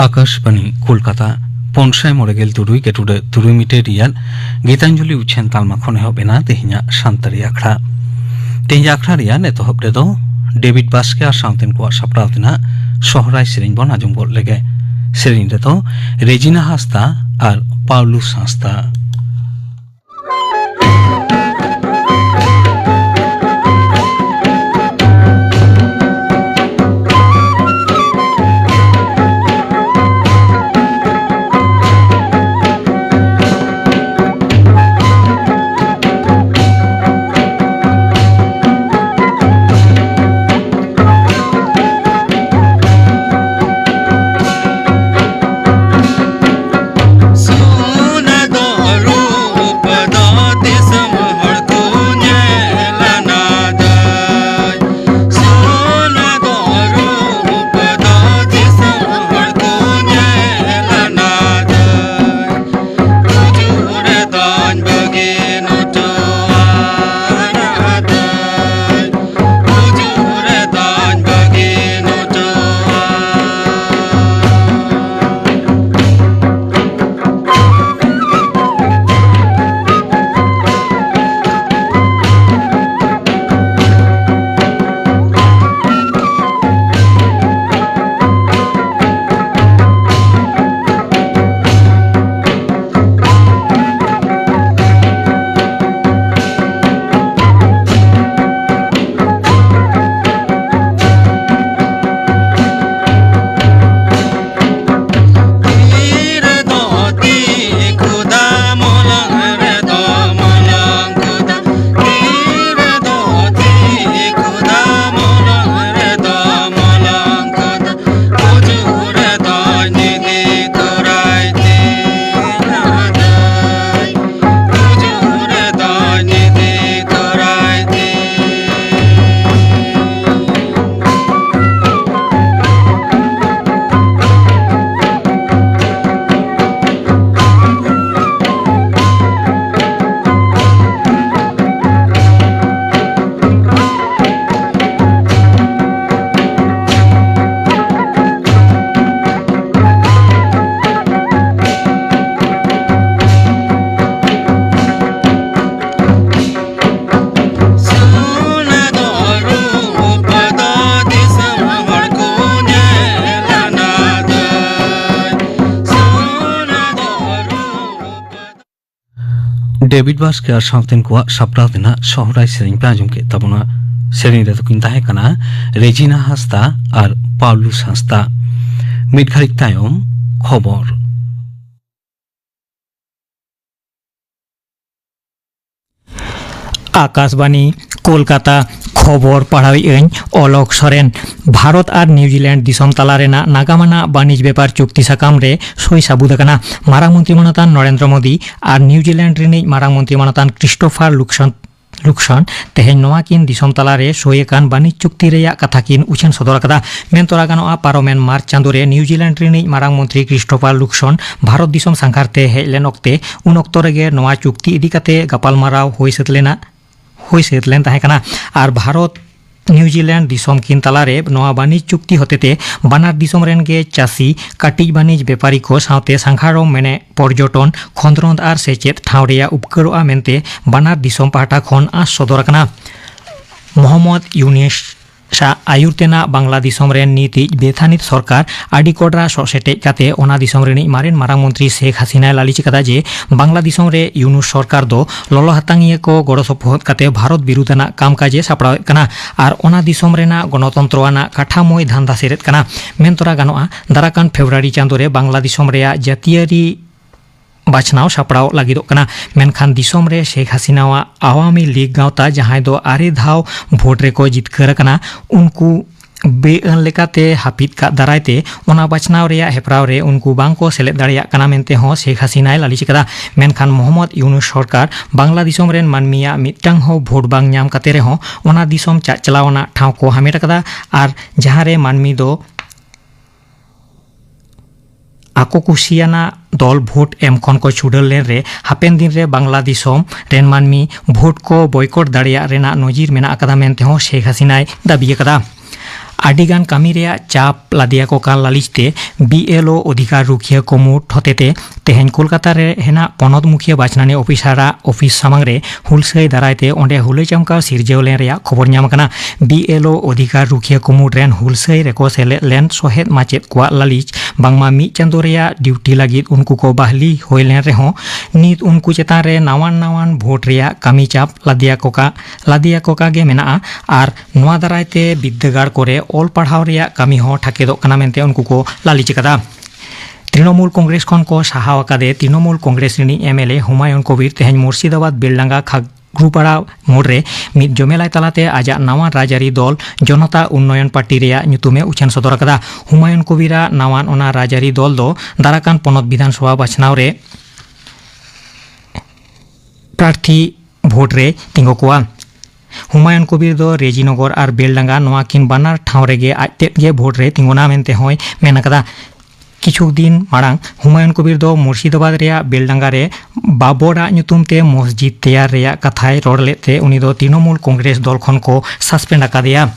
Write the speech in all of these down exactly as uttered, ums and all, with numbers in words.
ᱟᱠᱟᱥᱵᱟᱬᱤ ᱠᱳᱞᱠᱟᱛᱟ, ᱯᱩᱱ ᱥᱟᱭ ᱢᱚᱬᱮ ᱜᱮᱞ ᱛᱩᱨᱩᱭ ᱜᱮᱴᱩᱰᱟᱹ ᱛᱩᱨᱩᱭ ᱢᱤᱴᱟᱨ ᱨᱮᱭᱟᱜ ᱜᱤᱛᱟᱧᱡᱚᱞᱤ ᱩᱪᱷᱟᱹᱱ ᱛᱟᱞᱢᱟ ᱠᱷᱚᱱ ᱮᱦᱚᱵ ᱮᱱᱟ ᱛᱮᱦᱮᱧᱟᱜ ᱥᱟᱱᱛᱟᱲᱤ ᱟᱠᱷᱲᱟ᱾ ᱛᱮᱦᱮᱧᱟᱜ ᱟᱠᱷᱲᱟ ᱨᱮᱭᱟᱜ ᱮᱛᱚᱦᱚᱵ ᱨᱮᱫᱚ ᱰᱮᱵᱤᱰ ᱵᱟᱥᱠᱮ ᱟᱨ ᱥᱟᱶᱛᱮᱱ ᱠᱚᱣᱟᱜ ᱥᱟᱯᱲᱟᱣ ᱛᱮᱱᱟᱜ ᱥᱚᱦᱨᱟᱭ ᱥᱮᱨᱮᱧ ᱵᱚᱱ ᱟᱸᱡᱚᱢ ᱜᱚᱫ ᱞᱮᱜᱮ᱾ ᱥᱮᱨᱮᱧ ᱨᱮᱫᱚ ᱨᱮᱡᱤᱱᱟ ᱦᱟᱸᱥᱫᱟ ᱟᱨ ᱯᱟᱣᱞᱩᱥ ᱦᱟᱸᱥᱫᱟ᱾ ᱰᱮᱵᱷᱤᱰ ᱵᱟᱥᱠᱮ ᱟᱨ ᱥᱟᱶᱛᱮᱱ ᱠᱚᱣᱟᱜ ᱥᱟᱯᱲᱟᱣ ᱛᱮᱱᱟᱜ ᱥᱚᱦᱨᱟᱭ ᱥᱮᱨᱮᱧ ᱯᱮ ᱟᱸᱡᱚᱢ ᱠᱮᱫ ᱛᱟᱵᱚᱱᱟ᱾ ᱥᱮᱨᱮᱧ ᱨᱮᱫᱚ ᱠᱤᱱ ᱛᱟᱦᱮᱸ ᱠᱟᱱᱟ ᱨᱮᱡᱤᱱᱟ ᱦᱟᱸᱥᱫᱟ ᱟᱨ ᱯᱟᱣᱞᱩᱥ ᱦᱟᱸᱥᱫᱟ᱾ ᱢᱤᱫ ᱜᱷᱟᱹᱲᱤᱡ ᱛᱟᱭᱚᱢ ᱠᱷᱚᱵᱚᱨ᱾ ᱟᱠᱟᱥᱵᱟᱱᱤ, ᱠᱳᱞᱠᱟᱛᱟ᱾ ᱠᱷᱚᱵᱚᱨ ᱯᱟᱲᱦᱟᱣᱮᱫ ᱟᱹᱧ ᱚᱞᱚᱠ ᱥᱚᱨᱮᱱ᱾ ᱵᱷᱟᱨᱚᱛ ᱟᱨ ᱱᱤᱣᱡᱤᱞᱮᱱᱰ ᱫᱤᱥᱚᱢ ᱛᱟᱞᱟ ᱨᱮᱱᱟᱜ ᱱᱟᱜᱟᱢ ᱟᱱᱟᱜ ᱵᱟᱹᱱᱤᱡᱽ ᱵᱮᱯᱟᱨ ᱪᱩᱠᱛᱤ ᱥᱟᱠᱟᱢ ᱨᱮ ᱥᱳᱭ ᱥᱟᱹᱵᱩᱫ ᱟᱠᱟᱱᱟ᱾ ᱢᱟᱨᱟᱝ ᱢᱚᱱᱛᱨᱤ ᱢᱟᱱᱚᱛᱟᱱ ᱱᱚᱨᱮᱱᱫᱨᱚ ᱢᱳᱫᱤ ᱟᱨ ᱱᱤᱣᱡᱤᱞᱮᱱᱰ ᱨᱤᱱᱤᱡ ᱢᱟᱨᱟᱝ ᱢᱚᱱᱛᱨᱤ ᱢᱟᱱᱚᱛᱟᱱ ᱠᱨᱤᱥᱴᱳᱯᱷᱟᱨ ᱞᱩᱠᱥᱚᱱ ᱞᱩᱠᱥᱚᱱ ᱛᱮᱦᱮᱧ ᱱᱚᱣᱟ ᱠᱤᱱ ᱫᱤᱥᱚᱢ ᱛᱟᱞᱟᱨᱮ ᱥᱳᱭ ᱟᱠᱟᱱ ᱵᱟᱹᱱᱤᱡᱽ ᱪᱩᱠᱛᱤ ᱨᱮᱭᱟᱜ ᱠᱟᱛᱷᱟ ᱠᱤᱱ ᱩᱪᱷᱟᱹᱱ ᱥᱚᱫᱚᱨ ᱟᱠᱟᱫᱟ᱾ ᱢᱮᱱ ᱛᱚᱨᱟ ᱜᱟᱱᱚᱜᱼᱟ, ᱯᱟᱨᱚᱢᱮᱱ ᱢᱟᱨᱪ ᱪᱟᱸᱫᱳ ᱨᱮ ᱱᱤᱣᱡᱤᱞᱮᱱᱰ ᱨᱤᱱᱤᱡ ᱢᱟᱨᱟᱝ ᱢᱚᱱᱛᱨᱤ ᱠᱨᱤᱥᱴᱳᱯᱷᱟᱨ ᱞᱩᱠᱥᱚᱱ ᱵᱷᱟᱨᱚᱛ ᱫᱤᱥᱚᱢ ᱥᱟᱸᱜᱷᱟᱨ ᱛᱮ ᱦᱮᱡ ᱞᱮᱱ ᱚᱠᱛᱮ, ᱩᱱ ᱚᱠᱛᱚ ᱨᱮᱜᱮ ᱱᱚᱣᱟ ᱪᱩᱠᱛᱤ ᱤᱫᱤ ᱠᱟᱛᱮ ᱜᱟᱯᱟᱞᱢᱟᱨᱟᱣ ᱦᱩᱭ ᱥᱟᱹᱛ ᱞᱮᱱᱟ, ᱦᱩᱭ ᱥᱟᱹᱛ ᱞᱮᱱ ᱛᱟᱦᱮᱸ ᱠᱟᱱᱟ᱾ ᱟᱨ ᱵᱷᱟᱨᱚᱛ ᱱᱤᱣᱡᱤᱞᱮᱱᱰ ᱫᱤᱥᱚᱢ ᱠᱤᱱ ᱛᱟᱞᱟᱨᱮ ᱱᱚᱣᱟ ᱵᱟᱹᱱᱤᱡᱽ ᱪᱩᱠᱛᱤ ᱦᱚᱛᱮᱛᱮ ᱵᱟᱱᱟᱨ ᱫᱤᱥᱚᱢ ᱨᱮᱱ ᱜᱮ ᱪᱟᱹᱥᱤ, ᱠᱟᱹᱴᱤᱡ ᱵᱟᱹᱱᱤᱡᱽ ᱵᱮᱯᱟᱨᱤ ᱠᱚ ᱥᱟᱶᱛᱮ ᱥᱟᱸᱜᱷᱟᱨᱚᱢ, ᱢᱮᱱᱮ ᱯᱚᱨᱡᱚᱴᱚᱱ, ᱠᱷᱚᱸᱫᱽᱨᱚᱸᱫᱽ ᱟᱨ ᱥᱮᱪᱮᱫ ᱴᱷᱟᱶ ᱨᱮᱭᱟᱜ ᱩᱯᱠᱟᱹᱨᱚᱜᱼᱟ ᱢᱮᱱᱛᱮ ᱵᱟᱱᱟᱨ ᱫᱤᱥᱚᱢ ᱯᱟᱦᱴᱟ ᱠᱷᱚᱱ ᱟᱸᱥ ᱥᱚᱫᱚᱨ ᱟᱠᱟᱱᱟ᱾ ᱢᱚᱦᱚᱢᱢᱚᱫᱽ ᱭᱩᱱᱩᱥ ᱟᱜ ᱟᱹᱭᱩᱨ ᱛᱮᱱᱟᱜ ᱵᱟᱝᱞᱟ ᱫᱤᱥᱚᱢ ᱨᱮᱱ ᱱᱤᱛᱤᱡ ᱵᱮᱛᱷᱟᱱᱤᱛ ᱥᱚᱨᱠᱟᱨ ᱟᱹᱰᱤ ᱠᱚᱰᱨᱟ ᱥᱚᱜ ᱥᱮᱴᱮᱡ ᱠᱟᱛᱮ ᱚᱱᱟ ᱫᱤᱥᱚᱢ ᱨᱤᱱᱤᱡ ᱢᱟᱨᱮᱱ ᱢᱟᱨᱟᱝ ᱢᱚᱱᱛᱨᱤ ᱥᱮᱠ ᱦᱟᱥᱤᱱᱟᱭ ᱞᱟᱹᱞᱤᱥ ᱟᱠᱟᱫᱟ ᱡᱮ ᱵᱟᱝᱞᱟ ᱫᱤᱥᱚᱢ ᱨᱮ ᱭᱩᱱᱩᱥ ᱥᱚᱨᱠᱟᱨ ᱫᱚ ᱞᱚᱞᱚ ᱦᱟᱛᱟᱝᱤᱭᱟᱹ ᱠᱚ ᱜᱚᱲᱚ ᱥᱚᱯᱚᱦᱚᱫ ᱠᱟᱛᱮ ᱵᱷᱟᱨᱚᱛ ᱵᱤᱨᱩᱫᱷ ᱟᱱᱟᱜ ᱠᱟᱢ ᱠᱟᱡᱮ ᱥᱟᱯᱲᱟᱣᱮᱫ ᱠᱟᱱᱟ ᱟᱨ ᱚᱱᱟ ᱫᱤᱥᱚᱢ ᱨᱮᱱᱟᱜ ᱜᱚᱱᱚᱛᱚᱱᱛᱨᱚ ᱟᱱᱟᱜ ᱠᱟᱴᱷᱟᱢᱳᱭ ᱫᱷᱟᱱᱫᱟ ᱥᱮᱨᱮᱫ ᱠᱟᱱᱟ᱾ ᱢᱮᱱ ᱛᱚᱨᱟ ᱜᱟᱱᱚᱜᱼᱟ, ᱫᱟᱨᱟᱠᱟᱱ ᱯᱷᱮᱵᱽᱨᱩᱣᱟᱨᱤ ᱪᱟᱸᱫᱳ ᱨᱮ ᱵᱟᱝᱞᱟ ᱫᱤᱥᱚᱢ ᱨᱮᱭᱟᱜ ᱡᱟᱹᱛᱤᱭᱟᱹᱨᱤ ᱵᱟᱪᱷᱱᱟᱣ ᱥᱟᱯᱲᱟᱣ ᱞᱟᱹᱜᱤᱫᱚᱜ ᱠᱟᱱᱟ᱾ ᱢᱮᱱᱠᱷᱟᱱ ᱫᱤᱥᱚᱢ ᱨᱮ ᱥᱮᱠ ᱦᱟᱥᱤᱱᱟᱣᱟᱜ ᱟᱣᱟᱢᱤ ᱞᱤᱜᱽ ᱜᱟᱶᱛᱟ, ᱡᱟᱦᱟᱸᱭ ᱫᱚ ᱟᱨᱮ ᱫᱷᱟᱣ ᱵᱷᱳᱴ ᱨᱮᱠᱚ ᱡᱤᱛᱠᱟᱹᱨ ᱟᱠᱟᱱᱟ, ᱩᱱᱠᱩ ᱵᱮᱼᱟᱹᱱ ᱞᱮᱠᱟᱛᱮ ᱦᱟᱹᱯᱤᱫ ᱠᱟᱜ ᱫᱟᱨᱟᱭ ᱛᱮ ᱚᱱᱟ ᱵᱟᱪᱷᱱᱟᱣ ᱨᱮᱭᱟᱜ ᱦᱮᱯᱨᱟᱣ ᱨᱮ ᱩᱱᱠᱩ ᱵᱟᱝ ᱠᱚ ᱥᱮᱞᱮᱫ ᱫᱟᱲᱮᱭᱟᱜ ᱠᱟᱱᱟ ᱢᱮᱱᱛᱮ ᱦᱚᱸ ᱥᱮᱠ ᱦᱟᱥᱤᱱᱟᱭ ᱞᱟᱹᱞᱤᱥ ᱟᱠᱟᱫᱟ᱾ ᱢᱮᱱᱠᱷᱟᱱ ᱢᱚᱦᱚᱢᱢᱚᱫᱽ ᱭᱩᱱᱩᱥ ᱥᱚᱨᱠᱟᱨ ᱵᱟᱝᱞᱟ ᱫᱤᱥᱚᱢ ᱨᱮᱱ ᱢᱟᱹᱱᱢᱤᱭᱟᱜ ᱢᱤᱫᱴᱟᱝ ᱦᱚᱸ ᱵᱷᱳᱴ ᱵᱟᱝ ᱧᱟᱢ ᱠᱟᱛᱮ ᱨᱮᱦᱚᱸ ᱚᱱᱟ ᱫᱤᱥᱚᱢ ᱪᱟᱜ ᱪᱟᱞᱟᱣ ᱟᱱᱟᱜ ᱴᱷᱟᱶ ᱠᱚ ᱦᱟᱢᱮᱴ ᱟᱠᱟᱫᱟ᱾ ᱟᱨ ᱡᱟᱦᱟᱸ ᱨᱮ ᱢᱟᱹᱱᱢᱤ ᱫᱚ ᱟᱠᱚ ᱠᱩᱥᱤᱭᱟᱱᱟᱜ ᱫᱚᱞ ᱵᱷᱳᱴ ᱮᱢ ᱠᱷᱚᱱ ᱠᱚ ᱪᱷᱩᱰᱟᱹᱨ ᱞᱮᱱ ᱨᱮ, ᱦᱟᱯᱮᱱ ᱫᱤᱱ ᱨᱮ ᱵᱟᱝᱞᱟ ᱫᱤᱥᱚᱢ ᱨᱮᱱ ᱢᱟᱹᱱᱢᱤ ᱵᱷᱳᱴ ᱠᱚ ᱵᱚᱭᱠᱚᱴ ᱫᱟᱲᱮᱭᱟᱜ ᱨᱮᱱᱟᱜ ᱱᱚᱡᱤᱨ ᱢᱮᱱᱟᱜ ᱟᱠᱟᱫᱟ ᱢᱮᱱᱛᱮ ᱦᱚᱸ ᱥᱮᱠ ᱦᱟᱥᱤᱱᱟᱭ ᱫᱟᱹᱵᱤ ᱟᱠᱟᱫᱟ᱾ ᱟᱹᱰᱤ ᱜᱟᱱ ᱠᱟᱹᱢᱤ ᱨᱮᱭᱟᱜ ᱪᱟᱯ ᱞᱟᱫᱮᱭᱟᱠᱚ ᱠᱟᱱ ᱞᱟᱹᱞᱤᱥ ᱛᱮ ᱵᱤ ᱮᱞ ᱳ ᱚᱫᱷᱤᱠᱟᱨ ᱨᱩᱠᱷᱤᱭᱟᱹ ᱠᱩᱢᱩᱴ ᱦᱚᱛᱮᱛᱮ ᱛᱮᱦᱮᱧ ᱠᱳᱞᱠᱟᱛᱟ ᱨᱮ ᱦᱮᱱᱟᱜ ᱯᱚᱱᱚᱛ ᱢᱩᱠᱷᱤᱭᱟᱹ ᱵᱟᱪᱷᱱᱟᱱᱤ ᱚᱯᱷᱤᱥᱟᱨᱟᱜ ᱚᱯᱷᱤᱥ ᱥᱟᱢᱟᱝ ᱨᱮ ᱦᱩᱞᱥᱟᱹᱭ ᱫᱟᱨᱟᱭ ᱛᱮ ᱚᱸᱰᱮ ᱦᱩᱞᱟᱹᱭ ᱪᱟᱢᱠᱟᱣ ᱥᱤᱨᱡᱟᱹᱣ ᱞᱮᱱ ᱨᱮᱭᱟᱜ ᱠᱷᱚᱵᱚᱨ ᱧᱟᱢ ᱟᱠᱟᱱᱟ᱾ ᱵᱤ ᱮᱞ ᱳ ᱚᱫᱷᱤᱠᱟᱨ ᱨᱩᱠᱷᱤᱭᱟᱹ ᱠᱩᱢᱩᱴ ᱨᱮᱱ ᱦᱩᱞᱥᱟᱹᱭ ᱨᱮᱠᱚ ᱥᱮᱞᱮᱫ ᱞᱮᱱ ᱥᱚᱦᱮᱫ ᱢᱟᱪᱮᱫ ᱠᱚᱣᱟᱜ ᱞᱟᱹᱞᱤᱥ ᱵᱟᱝᱢᱟ ᱢᱤᱫ ᱪᱟᱸᱫᱳ ᱨᱮᱭᱟᱜ ᱰᱤᱭᱩᱴᱤ ᱞᱟᱹᱜᱤᱫ ᱩᱱᱠᱩ ᱠᱚ ᱵᱟᱦᱞᱤ ᱦᱩᱭ ᱞᱮᱱ ᱨᱮᱦᱚᱸ, ᱱᱤᱛ ᱩᱱᱠᱩ ᱪᱮᱛᱟᱱ ᱨᱮ ᱱᱟᱣᱟᱱ ᱱᱟᱣᱟᱱ ᱵᱷᱳᱴ ᱨᱮᱭᱟᱜ ᱠᱟᱹᱢᱤ ᱪᱟᱯ ᱞᱟᱫᱮᱭᱟᱠᱚ ᱠᱟ-, ᱞᱟᱫᱮᱭᱟᱠᱚ ᱠᱟ ᱜᱮ ᱢᱮᱱᱟᱜᱼᱟ ᱟᱨ ᱱᱚᱣᱟ ᱫᱟᱨᱟᱭ ᱛᱮ ᱵᱤᱨᱫᱟᱹᱜᱟᱲ ᱠᱚᱨᱮ ᱚᱞ ᱯᱟᱲᱦᱟᱣ ᱨᱮᱭᱟᱜ ᱠᱟᱹᱢᱤ ᱦᱚᱸ ᱴᱷᱟᱠᱮᱫᱚᱜ ᱠᱟᱱᱟ ᱢᱮᱱᱛᱮ ᱩᱱᱠᱩ ᱠᱚ ᱞᱟᱹᱞᱤᱥ ᱟᱠᱟᱫᱟ᱾ ᱛᱨᱤᱱᱚᱢᱩᱞ ᱠᱚᱝᱜᱨᱮᱥ ᱠᱷᱚᱱ ᱠᱚ ᱥᱟᱦᱟᱣ ᱟᱠᱟᱫᱮ ᱛᱨᱤᱱᱚᱢᱩᱞ ᱠᱚᱝᱜᱨᱮᱥ ᱨᱤᱱᱤᱡ ᱮᱢ ᱮᱞ ᱮ ᱦᱩᱢᱟᱭᱩᱱ ᱠᱚᱵᱤᱨ ᱛᱮᱦᱮᱧ ᱢᱩᱨᱥᱤᱫᱟᱵᱟᱫᱽ ᱵᱮᱞᱰᱟᱸᱜᱟ ᱠᱷᱟᱜᱽᱨᱩᱯᱟᱲᱟ ᱢᱳᱲ ᱨᱮ ᱢᱤᱫ ᱡᱚᱢᱮᱞᱟᱭ ᱛᱟᱞᱟᱛᱮ ᱟᱡᱟᱜ ᱱᱟᱣᱟ ᱨᱟᱡᱽᱟᱹᱨᱤ ᱫᱚᱞ ᱡᱚᱱᱚᱛᱟ ᱩᱱᱱᱚᱭᱚᱱ ᱯᱟᱨᱴᱤ ᱨᱮᱭᱟᱜ ᱧᱩᱛᱩᱢ ᱮ ᱩᱪᱷᱟᱹᱱ ᱥᱚᱫᱚᱨ ᱟᱠᱟᱫᱟ᱾ ᱦᱩᱢᱟᱭᱩᱱ ᱠᱚᱵᱤᱨᱟᱜ ᱱᱟᱣᱟᱱ ᱚᱱᱟ ᱨᱟᱡᱽᱟᱹᱨᱤ ᱫᱚᱞ ᱫᱚ ᱫᱟᱨᱟᱠᱟᱱ ᱯᱚᱱᱚᱛ ᱵᱤᱫᱷᱟᱱ ᱥᱚᱵᱷᱟ ᱵᱟᱪᱷᱱᱟᱣ ᱨᱮ ᱯᱨᱟᱨᱛᱷᱤ ᱵᱷᱳᱴ ᱨᱮ ᱛᱤᱸᱜᱩ ᱠᱚᱣᱟ᱾ ᱦᱩᱢᱟᱭᱩᱱ ᱠᱚᱵᱤᱨ ᱫᱚ ᱨᱮᱡᱤᱱᱚᱜᱚᱨ ᱟᱨ ᱵᱮᱞᱰᱟᱸᱜᱟ ᱱᱚᱣᱟ ᱠᱤᱱ ᱵᱟᱱᱟᱨ ᱴᱷᱟᱶ ᱨᱮᱜᱮ ᱟᱡ ᱛᱮᱫ ᱜᱮ ᱵᱷᱳᱴ ᱨᱮ ᱛᱤᱸᱜᱩᱱᱟ ᱢᱮᱱᱛᱮ ᱦᱚᱸᱭ ᱢᱮᱱ ᱟᱠᱟᱫᱟ᱾ ᱠᱤᱪᱷᱩ ᱫᱤᱱ ᱢᱟᱲᱟᱝ ᱦᱩᱢᱟᱭᱩᱱ ᱠᱚᱵᱤᱨ ᱫᱚ ᱢᱩᱨᱥᱤᱫᱟᱵᱟᱫᱽ ᱨᱮᱭᱟᱜ ᱵᱮᱞᱰᱟᱸᱜᱟ ᱨᱮ ᱵᱟᱵᱚᱨᱟᱜ ᱧᱩᱛᱩᱢ ᱛᱮ ᱢᱚᱥᱡᱤᱫ ᱛᱮᱭᱟᱨ ᱨᱮᱭᱟᱜ ᱠᱟᱛᱷᱟᱭ ᱨᱚᱲ ᱞᱮᱫ ᱛᱮ ᱩᱱᱤ ᱫᱚ ᱛᱨᱤᱱᱚᱢᱩᱞ ᱠᱚᱝᱜᱨᱮᱥ ᱫᱚᱞ ᱠᱷᱚᱱ ᱠᱚ ᱥᱟᱥᱯᱮᱱᱰ ᱟᱠᱟᱫᱮᱭᱟ᱾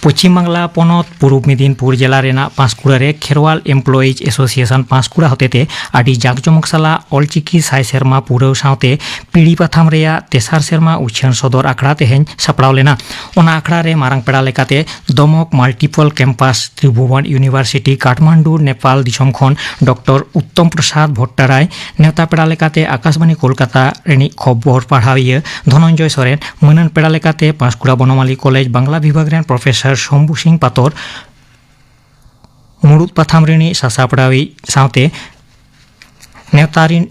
ᱯᱚᱪᱷᱤᱢ ᱵᱟᱝᱞᱟ ᱯᱚᱱᱚᱛ ᱯᱩᱨᱩᱵ ᱢᱮᱫᱤᱱᱯᱩᱨ ᱡᱮᱞᱟ ᱨᱮᱱᱟᱜ ᱯᱟᱸᱥᱠᱩᱲᱟ ᱨᱮ ᱠᱷᱮᱨᱣᱟᱞ ᱮᱢᱯᱞᱚᱭᱤᱡᱽ ᱮᱥᱳᱥᱤᱭᱮᱥᱚᱱ ᱯᱟᱸᱥᱠᱩᱲᱟ ᱦᱚᱛᱮᱛᱮ ᱟᱹᱰᱤ ᱡᱟᱠᱡᱚᱢᱚᱠ ᱥᱟᱞᱟᱜ ᱚᱞᱪᱤᱠᱤ ᱥᱟᱭ ᱥᱮᱨᱢᱟ ᱯᱩᱨᱟᱹᱣ ᱥᱟᱶᱛᱮ ᱯᱤᱲᱤ ᱯᱟᱛᱷᱟᱢ ᱨᱮᱭᱟᱜ ᱛᱮᱥᱟᱨ ᱥᱮᱨᱢᱟ ᱩᱪᱷᱟᱹᱱ ᱥᱚᱫᱚᱨ ᱟᱠᱷᱲᱟ ᱛᱮᱦᱮᱧ ᱥᱟᱯᱲᱟᱣ ᱞᱮᱱᱟ᱾ ᱚᱱᱟ ᱟᱠᱷᱲᱟ ᱨᱮ ᱢᱟᱨᱟᱝ ᱯᱮᱲᱟ ᱞᱮᱠᱟᱛᱮ ᱫᱚᱢᱚᱠ ᱢᱟᱞᱴᱤᱯᱚᱞ ᱠᱮᱢᱯᱟᱥ ᱛᱨᱤᱵᱷᱩᱵᱚᱱ ᱤᱭᱩᱱᱤᱵᱷᱟᱨᱥᱤᱴᱤ ᱠᱟᱴᱷᱢᱟᱱᱰᱩ ᱱᱮᱯᱟᱞ ᱫᱤᱥᱚᱢ ᱠᱷᱚᱱ ᱰᱚᱠᱴᱚᱨ ᱩᱛᱛᱚᱢ ᱯᱨᱚᱥᱟᱫᱽ ᱵᱷᱚᱴᱴᱟᱨᱟᱭ, ᱱᱮᱣᱛᱟ ᱯᱮᱲᱟ ᱞᱮᱠᱟᱛᱮ ᱟᱠᱟᱥᱵᱟᱱᱤ ᱠᱳᱞᱠᱟᱛᱟ ᱨᱤᱱᱤᱡ ᱠᱷᱚᱵᱚᱨ ᱯᱟᱲᱦᱟᱣᱤᱭᱟᱹ ᱫᱷᱚᱱᱚᱱᱡᱚᱭ ᱥᱚᱨᱮᱱ, ᱢᱟᱹᱱᱟᱱ ᱯᱮᱲᱟ ᱞᱮᱠᱟᱛᱮ ᱯᱟᱸᱥᱠᱩᱲᱟ ᱵᱚᱱᱚᱢᱟᱞᱤ ᱠᱚᱞᱮᱡᱽ ᱵᱟᱝᱞᱟ ᱵᱤᱵᱷᱟᱜᱽ ᱨᱮᱱ ᱯᱨᱚᱯᱷᱮᱥᱚᱨ ᱥᱚᱢᱵᱷᱩ ᱥᱤᱝ ᱯᱟᱛᱚᱨ, ᱢᱩᱲᱩᱫ ᱯᱟᱛᱷᱟᱢ ᱨᱤᱱᱤᱡ ᱥᱟᱥᱟᱯᱲᱟᱣᱤᱡ ᱥᱟᱶᱛᱮ ᱱᱮᱣᱛᱟ ᱨᱤᱱ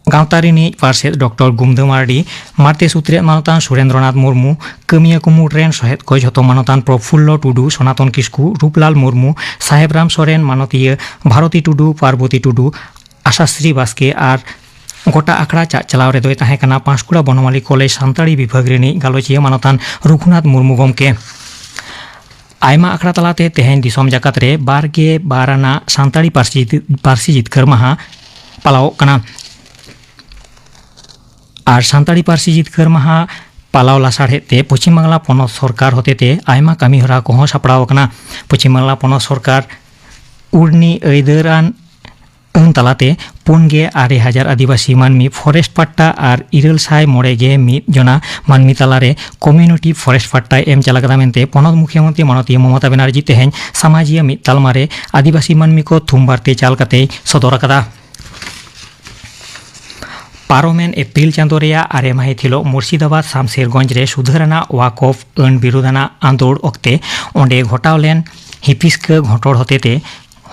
ᱜᱟᱶᱛᱟ ᱨᱤᱱᱤᱡ ᱯᱟᱨᱥᱮᱛ ᱰᱚᱠᱴᱚᱨ ᱜᱩᱢᱫᱟᱹ ᱢᱟᱨᱰᱤ, ᱢᱟᱬᱛᱮ ᱥᱩᱛᱨᱮᱛ ᱢᱟᱱᱚᱛᱟᱱ ᱥᱩᱨᱮᱱᱫᱨᱚᱱᱟᱛᱷ ᱢᱩᱨᱢᱩ, ᱠᱟᱹᱢᱤᱭᱟᱹ ᱠᱩᱢᱩᱴ ᱨᱮᱱ ᱥᱚᱦᱮᱫ ᱠᱚ ᱡᱷᱚᱛᱚ ᱢᱟᱱᱚᱛᱟᱱ ᱯᱨᱚᱯᱷᱩᱞᱞᱚ ᱴᱩᱰᱩ, ᱥᱚᱱᱟᱛᱚᱱ ᱠᱤᱥᱠᱩ, ᱨᱩᱯᱞᱟᱞ ᱢᱩᱨᱢᱩ, ᱥᱟᱦᱮᱵᱽ ᱨᱟᱢ ᱥᱚᱨᱮᱱ, ᱢᱟᱱᱚᱛᱤᱭᱟᱹ ᱵᱷᱟᱨᱚᱛᱤ ᱴᱩᱰᱩ, ᱯᱟᱨᱵᱚᱛᱤ ᱴᱩᱰᱩ, ᱟᱥᱟᱥᱨᱤ ᱵᱟᱥᱠᱮ ᱟᱨ ᱜᱚᱴᱟ ᱟᱠᱷᱲᱟ ᱪᱟᱜ ᱪᱟᱞᱟᱣ ᱨᱮᱫᱚᱭ ᱛᱟᱦᱮᱸ ᱠᱟᱱᱟ ᱯᱟᱸᱥᱠᱩᱲᱟ ᱵᱚᱱᱚᱢᱟᱞᱤ ᱠᱚᱞᱮᱡᱽ ᱥᱟᱱᱛᱟᱲᱤ ᱵᱤᱵᱷᱟᱜᱽ ᱨᱤᱱᱤᱡ ᱜᱟᱞᱚᱪᱤᱭᱟᱹ ᱢᱟᱱᱚᱛᱟᱱ ᱨᱚᱜᱷᱩᱱᱟᱛᱷ ᱢᱩᱨᱢᱩ ᱜᱚᱢᱠᱮ᱾ ᱟᱭᱢᱟ ᱟᱠᱷᱲᱟ ᱛᱟᱞᱟᱛᱮ ᱛᱮᱦᱮᱧ ᱫᱤᱥᱚᱢ ᱡᱟᱠᱟᱛ ᱨᱮ ᱵᱟᱨ ᱜᱮ ᱵᱟᱨ ᱟᱱᱟᱜ ᱥᱟᱱᱛᱟᱲᱤ ᱯᱟᱹᱨᱥᱤ, ᱯᱟᱹᱨᱥᱤ ᱡᱤᱛᱠᱟᱹᱨ ᱢᱟᱦᱟ ᱯᱟᱞᱟᱣᱚᱜ ᱠᱟᱱᱟ᱾ ᱟᱨ ᱥᱟᱱᱛᱟᱲᱤ ᱯᱟᱹᱨᱥᱤ ᱡᱤᱛᱠᱟᱹᱨ ᱢᱟᱦᱟ ᱯᱟᱞᱟᱣ ᱞᱟᱥᱟᱲᱦᱮᱫ ᱛᱮ ᱯᱚᱪᱷᱤᱢ ᱵᱟᱝᱞᱟ ᱯᱚᱱᱚᱛ ᱥᱚᱨᱠᱟᱨ ᱦᱚᱛᱮᱛᱮ ᱟᱭᱢᱟ ᱠᱟᱹᱢᱤ ᱦᱚᱨᱟ ᱠᱚᱦᱚᱸ ᱥᱟᱯᱲᱟᱣ ᱟᱠᱟᱱᱟ᱾ ᱯᱚᱪᱷᱤᱢ ᱵᱟᱝᱞᱟ ᱯᱚᱱᱚᱛ ᱥᱚᱨᱠᱟᱨ ᱩᱲᱱᱤ ᱟᱹᱭᱫᱟᱹᱨᱟᱱ ᱟᱹᱱ ᱛᱟᱞᱟᱛᱮ ᱯᱩᱱ ᱜᱮ ᱟᱨᱮ ᱦᱟᱡᱟᱨ ᱟᱹᱫᱤᱵᱟᱹᱥᱤ ᱢᱟᱹᱱᱢᱤ ᱯᱷᱚᱨᱮᱥᱴ ᱯᱟᱴᱴᱟ ᱟᱨ ᱤᱨᱟᱹᱞ ᱥᱟᱭ ᱢᱚᱬᱮ ᱜᱮ ᱢᱤᱫ ᱡᱚᱱᱟ ᱢᱟᱹᱱᱢᱤ ᱛᱟᱞᱟᱨᱮ ᱠᱚᱢᱤᱭᱩᱱᱤᱴᱤ ᱯᱷᱚᱨᱮᱥᱴ ᱯᱟᱴᱴᱟᱭ ᱮᱢ ᱪᱟᱞ ᱟᱠᱟᱫᱟ ᱢᱮᱱᱛᱮ ᱯᱚᱱᱚᱛ ᱢᱩᱠᱷᱭᱟᱹ ᱢᱚᱱᱛᱨᱤ ᱢᱟᱱᱚᱛᱤᱭᱟᱹ ᱢᱚᱢᱚᱛᱟ ᱵᱮᱱᱟᱨᱡᱤ ᱛᱮᱦᱮᱧ ᱥᱟᱢᱟᱡᱤᱭᱟᱹ ᱢᱤᱫ ᱛᱟᱞᱢᱟ ᱨᱮ ᱟᱹᱫᱤᱵᱟᱹᱥᱤ ᱢᱟᱹᱱᱢᱤ ᱠᱚ ᱛᱷᱩᱢ ᱵᱟᱨᱛᱮ ᱪᱟᱞ ᱠᱟᱛᱮᱭ ᱥᱚᱫᱚᱨ ᱟᱠᱟᱫᱟ᱾ ᱯᱟᱨᱚᱢᱮᱱ ᱮᱯᱨᱤᱞ ᱪᱟᱸᱫᱳ ᱨᱮᱭᱟᱜ ᱟᱨᱮ ᱢᱟᱹᱦᱤᱛ ᱦᱤᱞᱳᱜ ᱢᱩᱨᱥᱤᱫᱟᱵᱟᱫᱽ ᱥᱟᱢᱥᱮᱨᱜᱚᱸᱡᱽ ᱨᱮ ᱥᱩᱫᱷᱟᱹᱨ ᱟᱱᱟᱜ ᱣᱟᱠᱚᱯ ᱟᱹᱱ ᱵᱤᱨᱩᱫᱷ ᱟᱱᱟᱜ ᱟᱸᱫᱳᱲ ᱚᱠᱛᱮ ᱚᱸᱰᱮ ᱜᱷᱚᱴᱟᱣ ᱞᱮᱱ ᱦᱤᱯᱤᱥᱠᱟᱹ ᱜᱷᱚᱴᱚᱲ ᱦᱚᱛᱮᱛᱮ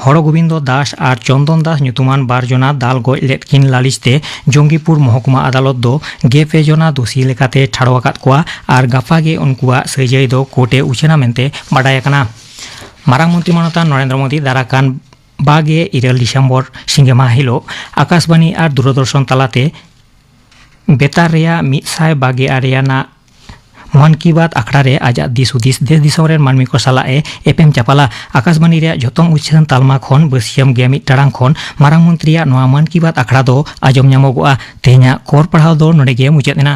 ᱦᱚᱲ ᱜᱳᱵᱤᱱᱫᱚ ᱫᱟᱥ ᱟᱨ ᱪᱚᱱᱫᱚᱱ ᱫᱟᱥ ᱧᱩᱛᱩᱢᱟᱱ ᱵᱟᱨ ᱡᱚᱱᱟ ᱫᱟᱞ ᱜᱚᱡ ᱞᱮᱫ ᱠᱤᱱ ᱞᱟᱹᱞᱤᱥ ᱛᱮ ᱡᱚᱝᱜᱤᱯᱩᱨ ᱢᱚᱦᱚᱠᱩᱢᱟ ᱟᱫᱟᱞᱚᱛ ᱫᱚ ᱜᱮ ᱯᱮ ᱡᱚᱱᱟ ᱫᱳᱥᱤ ᱞᱮᱠᱟᱛᱮ ᱴᱷᱟᱲᱚ ᱟᱠᱟᱫ ᱠᱚᱣᱟ ᱟᱨ ᱜᱟᱯᱟ ᱜᱮ ᱩᱱᱠᱩᱣᱟᱜ ᱥᱟᱹᱡᱟᱹᱭ ᱫᱚ ᱠᱳᱨᱴ ᱮ ᱩᱪᱷᱟᱹᱱᱟ ᱢᱮᱱᱛᱮ ᱵᱟᱰᱟᱭ ᱟᱠᱟᱱᱟ᱾ ᱢᱟᱨᱟᱝ ᱢᱚᱱᱛᱨᱤ ᱢᱟᱱᱚᱛᱟᱱ ᱱᱚᱨᱮᱱᱫᱨᱚ ᱢᱳᱫᱤ ᱫᱟᱨᱟᱠᱟᱱ ᱵᱟᱜᱮ ᱤᱨᱟᱹᱞ ᱰᱤᱥᱮᱢᱵᱚᱨ ᱥᱤᱸᱜᱮ ᱢᱟᱦᱟ ᱦᱤᱞᱳᱜ ᱟᱠᱟᱥᱵᱟᱱᱤ ᱟᱨ ᱫᱩᱨᱚᱫᱚᱨᱥᱚᱱ ᱛᱟᱞᱟᱛᱮ ᱵᱮᱛᱟᱨ ᱨᱮᱭᱟᱜ ᱢᱤᱫ ᱥᱟᱭ ᱵᱟᱜᱮ ᱟᱨᱮ ᱟᱱᱟᱜ ᱢᱚᱱ ᱠᱤ ᱵᱟᱛ ᱟᱠᱷᱲᱟ ᱨᱮ ᱟᱡᱟᱜ ᱫᱤᱥ ᱦᱩᱫᱤᱥ ᱫᱮᱥ ᱫᱤᱥᱚᱢ ᱨᱮᱱ ᱢᱟᱹᱱᱢᱤ ᱠᱚ ᱥᱟᱞᱟᱜ ᱮ ᱮᱯᱮᱢ ᱪᱟᱯᱟᱞᱟ᱾ ᱟᱠᱟᱥᱵᱟᱱᱤ ᱨᱮᱭᱟᱜ ᱡᱷᱚᱛᱚᱢ ᱩᱪᱷᱟᱹᱱ ᱛᱟᱞᱢᱟ ᱠᱷᱚᱱ ᱵᱟᱹᱥᱭᱟᱹᱢ ᱜᱮ ᱢᱤᱫ ᱴᱟᱲᱟᱝ ᱠᱷᱚᱱ ᱢᱟᱨᱟᱝ ᱢᱚᱱᱛᱨᱤᱭᱟᱜ ᱱᱚᱣᱟ ᱢᱚᱱ ᱠᱤ ᱵᱟᱛ ᱟᱠᱷᱲᱟ ᱫᱚ ᱟᱸᱡᱚᱢ ᱧᱟᱢᱚᱜᱚᱜᱼᱟ᱾ ᱛᱮᱦᱮᱧᱟᱜ ᱠᱚᱨ ᱯᱟᱲᱦᱟᱣ ᱫᱚ ᱱᱚᱰᱮ ᱜᱮ ᱢᱩᱪᱟᱹᱫ ᱮᱱᱟ᱾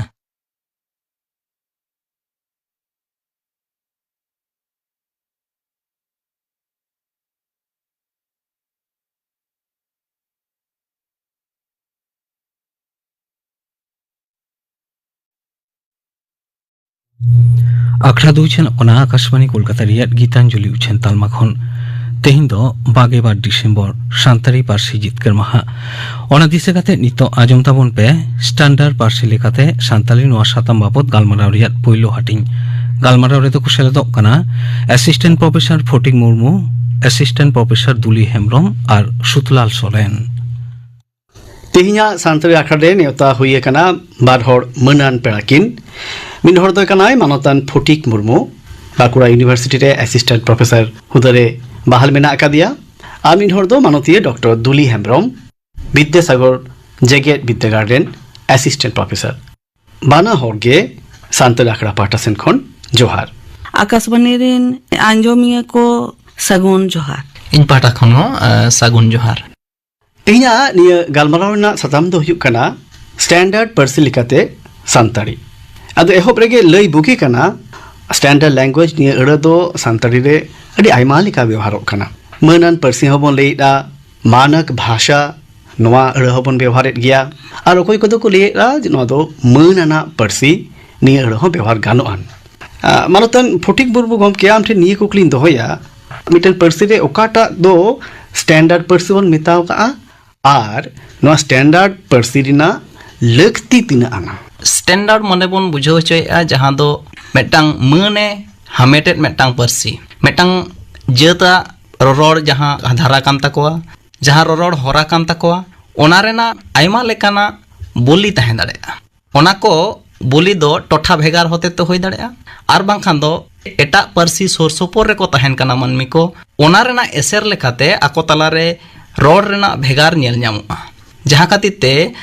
ᱟᱠᱷᱲᱟ ᱫᱚ ᱩᱪᱷᱟᱹᱱᱚᱜ ᱠᱟᱱᱟ ᱟᱠᱟᱥᱵᱟᱱᱤ ᱠᱳᱞᱠᱟᱛᱟ ᱨᱮᱭᱟᱜ ᱜᱤᱛᱟᱧᱡᱚᱞᱤ ᱩᱪᱷᱟᱹᱱ ᱛᱟᱞᱢᱟ ᱠᱷᱚᱱ᱾ ᱛᱮᱦᱮᱧ ᱫᱚ ᱵᱟᱜᱮ ᱵᱟᱨ ᱰᱤᱥᱮᱢᱵᱚᱨ, ᱥᱟᱱᱛᱟᱲᱤ ᱯᱟᱹᱨᱥᱤ ᱡᱤᱛᱠᱟᱹᱨ ᱢᱟᱦᱟ᱾ ᱚᱱᱟ ᱫᱤᱥᱟᱹ ᱠᱟᱛᱮ ᱱᱤᱛᱚᱜ ᱟᱸᱡᱚᱢ ᱛᱟᱵᱚᱱ ᱯᱮ ᱥᱴᱟᱱᱰᱟᱨᱰ ᱯᱟᱹᱨᱥᱤ ᱞᱮᱠᱟᱛᱮ ᱥᱟᱱᱛᱟᱲᱤ ᱱᱚᱣᱟ ᱥᱟᱛᱟᱢ ᱵᱟᱵᱚᱛ ᱜᱟᱞᱢᱟᱨᱟᱣ ᱨᱮᱭᱟᱜ ᱯᱳᱭᱞᱳ ᱦᱟᱹᱴᱤᱧ᱾ ᱜᱟᱞᱢᱟᱨᱟᱣ ᱨᱮᱫᱚ ᱠᱚ ᱥᱮᱞᱮᱫᱚᱜ ᱠᱟᱱᱟ assistant professor Phatik Murmu, assistant professor Duli Hembrom ᱟᱨ ᱥᱩᱛᱞᱟᱞ ᱥᱚᱨᱮᱱ᱾ ᱛᱮᱦᱮᱧᱟᱜ ᱥᱟᱱᱛᱟᱲᱤ ᱟᱠᱷᱲᱟ ᱨᱮ ᱱᱮᱣᱛᱟ ᱦᱩᱭ ᱟᱠᱟᱱᱟ ᱵᱟᱨ ᱦᱚᱲ ᱢᱟᱹᱱᱟᱱ ᱯᱮᱲᱟ ᱠᱤᱱ᱾ ᱢᱤᱫ ᱦᱚᱲ ᱫᱚ ᱠᱟᱱᱟᱭ ᱢᱟᱱᱚᱛᱟᱱ ᱯᱷᱚᱴᱤᱠ ᱢᱩᱨᱢᱩ, ᱵᱟᱸᱠᱩᱲᱟ ᱤᱭᱩᱱᱤᱵᱷᱟᱨᱥᱤᱴᱤ ᱨᱮ ᱮᱥᱤᱥᱴᱮᱱᱴ ᱯᱨᱚᱯᱷᱮᱥᱚᱨ ᱦᱩᱫᱟᱹᱨᱮ ᱵᱟᱦᱟᱞ ᱢᱮᱱᱟᱜ ᱟᱠᱟᱫᱮᱭᱟ᱾ ᱟᱨ ᱢᱤᱫ ᱦᱚᱲ ᱫᱚ ᱢᱟᱱᱚᱛᱤᱭᱟᱹ ᱰᱚᱠᱴᱚᱨ ᱫᱩᱞᱤ ᱦᱮᱢᱵᱨᱚᱢ, ᱵᱤᱫᱽᱫᱟᱥᱟᱜᱚᱨ ᱡᱮᱜᱮᱛ ᱵᱤᱫᱽᱫᱟᱹᱜᱟᱲ ᱨᱮᱱ ᱮᱥᱤᱥᱴᱮᱱᱴ ᱯᱨᱚᱯᱷᱮᱥᱚᱨ᱾ ᱵᱟᱱᱟ ᱦᱚᱲ ᱜᱮ ᱥᱟᱱᱛᱟᱲᱤ ᱟᱠᱷᱲᱟ ᱯᱟᱦᱴᱟ ᱥᱮᱱ ᱠᱷᱚᱱ ᱡᱚᱦᱟᱨ᱾ ᱟᱠᱟᱥᱵᱟᱱᱤ ᱨᱮᱱ ᱟᱸᱡᱚᱢᱤᱭᱟᱹ ᱠᱚ ᱥᱟᱹᱜᱩᱱ ᱡᱚᱦᱟᱨ᱾ ᱤᱧ ᱯᱟᱦᱴᱟ ᱠᱷᱚᱱ ᱦᱚᱸ, ᱮ, ᱥᱟᱹᱜᱩᱱ ᱡᱚᱦᱟᱨ᱾ ᱛᱮᱦᱮᱧᱟᱜ ᱱᱤᱭᱟᱹ ᱜᱟᱞᱢᱟᱨᱟᱣ ᱨᱮᱱᱟᱜ ᱥᱟᱛᱟᱢ ᱫᱚ ᱦᱩᱭᱩᱜ ᱠᱟᱱᱟ ᱥᱴᱮᱱᱰᱟᱨᱰ ᱯᱟᱹᱨᱥᱤ ᱞᱮᱠᱟᱛᱮ ᱥᱟᱱᱛᱟᱲᱤ᱾ ᱟᱫᱚ ᱮᱦᱚᱵ ᱨᱮᱜᱮ ᱞᱟᱹᱭ ᱵᱩᱜᱤ ᱠᱟᱱᱟ, ᱥᱴᱮᱱᱰᱟᱨᱰ ᱞᱮᱝᱜᱩᱭᱮᱡᱽ ᱱᱤᱭᱟᱹ ᱟᱹᱲᱟᱹ ᱫᱚ ᱥᱟᱱᱛᱟᱲᱤ ᱨᱮ ᱟᱹᱰᱤ ᱟᱭᱢᱟ ᱞᱮᱠᱟ ᱵᱮᱣᱦᱟᱨᱚᱜ ᱠᱟᱱᱟ᱾ ᱢᱟᱹᱱᱟᱱ ᱯᱟᱹᱨᱥᱤ ᱦᱚᱸᱵᱚᱱ ᱞᱟᱹᱭᱮᱫᱼᱟ, ᱢᱟᱱᱚᱠ ᱵᱷᱟᱥᱟ, ᱱᱚᱣᱟ ᱟᱹᱲᱟᱹ ᱦᱚᱸᱵᱚᱱ ᱵᱮᱣᱦᱟᱨᱮᱫ ᱜᱮᱭᱟ᱾ ᱟᱨ ᱚᱠᱚᱭ ᱠᱚᱫᱚ ᱠᱚ ᱞᱟᱹᱭᱮᱫᱼᱟ ᱡᱮ ᱱᱚᱣᱟ ᱫᱚ ᱢᱟᱹᱱ ᱟᱱᱟᱜ ᱯᱟᱹᱨᱥᱤ, ᱱᱤᱭᱟᱹ ᱟᱹᱲᱟᱹ ᱦᱚᱸ ᱵᱮᱣᱦᱟᱨ ᱜᱟᱱᱚᱜᱼᱟ᱾ ᱟᱨ ᱢᱟᱱᱚᱛᱟᱱ ᱯᱷᱚᱴᱤᱠ ᱢᱩᱨᱢᱩ ᱜᱚᱢᱠᱮ, ᱟᱢ ᱴᱷᱮᱱ ᱱᱤᱭᱟᱹ ᱠᱩᱠᱞᱤᱧ ᱫᱚᱦᱚᱭᱟ, ᱢᱤᱫᱴᱮᱱ ᱯᱟᱹᱨᱥᱤ ᱨᱮ ᱚᱠᱟᱴᱟᱜ ᱫᱚ ᱥᱴᱮᱱᱰᱟᱨᱰ ᱯᱟᱹᱨᱥᱤ ᱵᱚᱱ ᱢᱮᱛᱟᱣ ᱠᱟᱜᱼᱟ, ᱟᱨ ᱱᱚᱣᱟ ᱥᱴᱮᱱᱰᱟᱨᱰ ᱯᱟᱹᱨᱥᱤ ᱨᱮᱱᱟᱜ ᱞᱟᱹᱠᱛᱤ ᱛᱤᱱᱟᱹᱜ ᱟᱱᱟ? ᱥᱴᱮᱱᱰᱟᱨᱰ ᱢᱟᱱᱮ ᱵᱚᱱ ᱵᱩᱡᱷᱟᱹᱣ ᱦᱚᱪᱚᱭᱮᱫᱼᱟ ᱡᱟᱦᱟᱸ ᱫᱚ ᱢᱤᱫᱴᱟᱝ ᱢᱟᱹᱱᱮ ᱦᱟᱢᱮᱴᱮᱫ ᱢᱤᱫᱴᱟᱝ ᱯᱟᱹᱨᱥᱤ, ᱢᱤᱫᱴᱟᱝ ᱡᱟᱹᱛᱟᱜ ᱨᱚᱨᱚᱲ ᱡᱟᱦᱟᱸ ᱫᱷᱟᱨᱟ ᱠᱟᱱ ᱛᱟᱠᱚᱣᱟ, ᱡᱟᱦᱟᱸ ᱨᱚᱨᱚᱲ ᱦᱚᱨᱟ ᱠᱟᱱ ᱛᱟᱠᱚᱣᱟ, ᱚᱱᱟ ᱨᱮᱱᱟᱜ ᱟᱭᱢᱟ ᱞᱮᱠᱟᱱᱟᱜ ᱵᱳᱞᱤ ᱛᱟᱦᱮᱸ ᱫᱟᱲᱮᱭᱟᱜᱼᱟ᱾ ᱚᱱᱟ ᱠᱚ ᱵᱳᱞᱤ ᱫᱚ ᱴᱚᱴᱷᱟ ᱵᱷᱮᱜᱟᱨ ᱦᱚᱛᱮ ᱛᱮ ᱦᱩᱭ ᱫᱟᱲᱮᱭᱟᱜᱼᱟ, ᱟᱨ ᱵᱟᱝᱠᱷᱟᱱ ᱫᱚ ᱮᱴᱟᱜ ᱯᱟᱹᱨᱥᱤ ᱥᱩᱨ ᱥᱩᱯᱩᱨ ᱨᱮᱠᱚ ᱛᱟᱦᱮᱱ ᱠᱟᱱᱟ ᱢᱟᱹᱱᱢᱤ ᱠᱚ, ᱚᱱᱟ ᱨᱮᱱᱟᱜ ᱮᱥᱮᱨ ᱞᱮᱠᱟᱛᱮ ᱟᱠᱚ ᱛᱟᱞᱟᱨᱮ ᱨᱚᱲ ᱨᱮᱱᱟᱜ ᱵᱷᱮᱜᱟᱨ ᱧᱮᱞ ᱧᱟᱢᱚᱜᱼᱟ, ᱡᱟᱦᱟᱸ ᱠᱷᱟᱹᱛᱤᱨ ᱛᱮ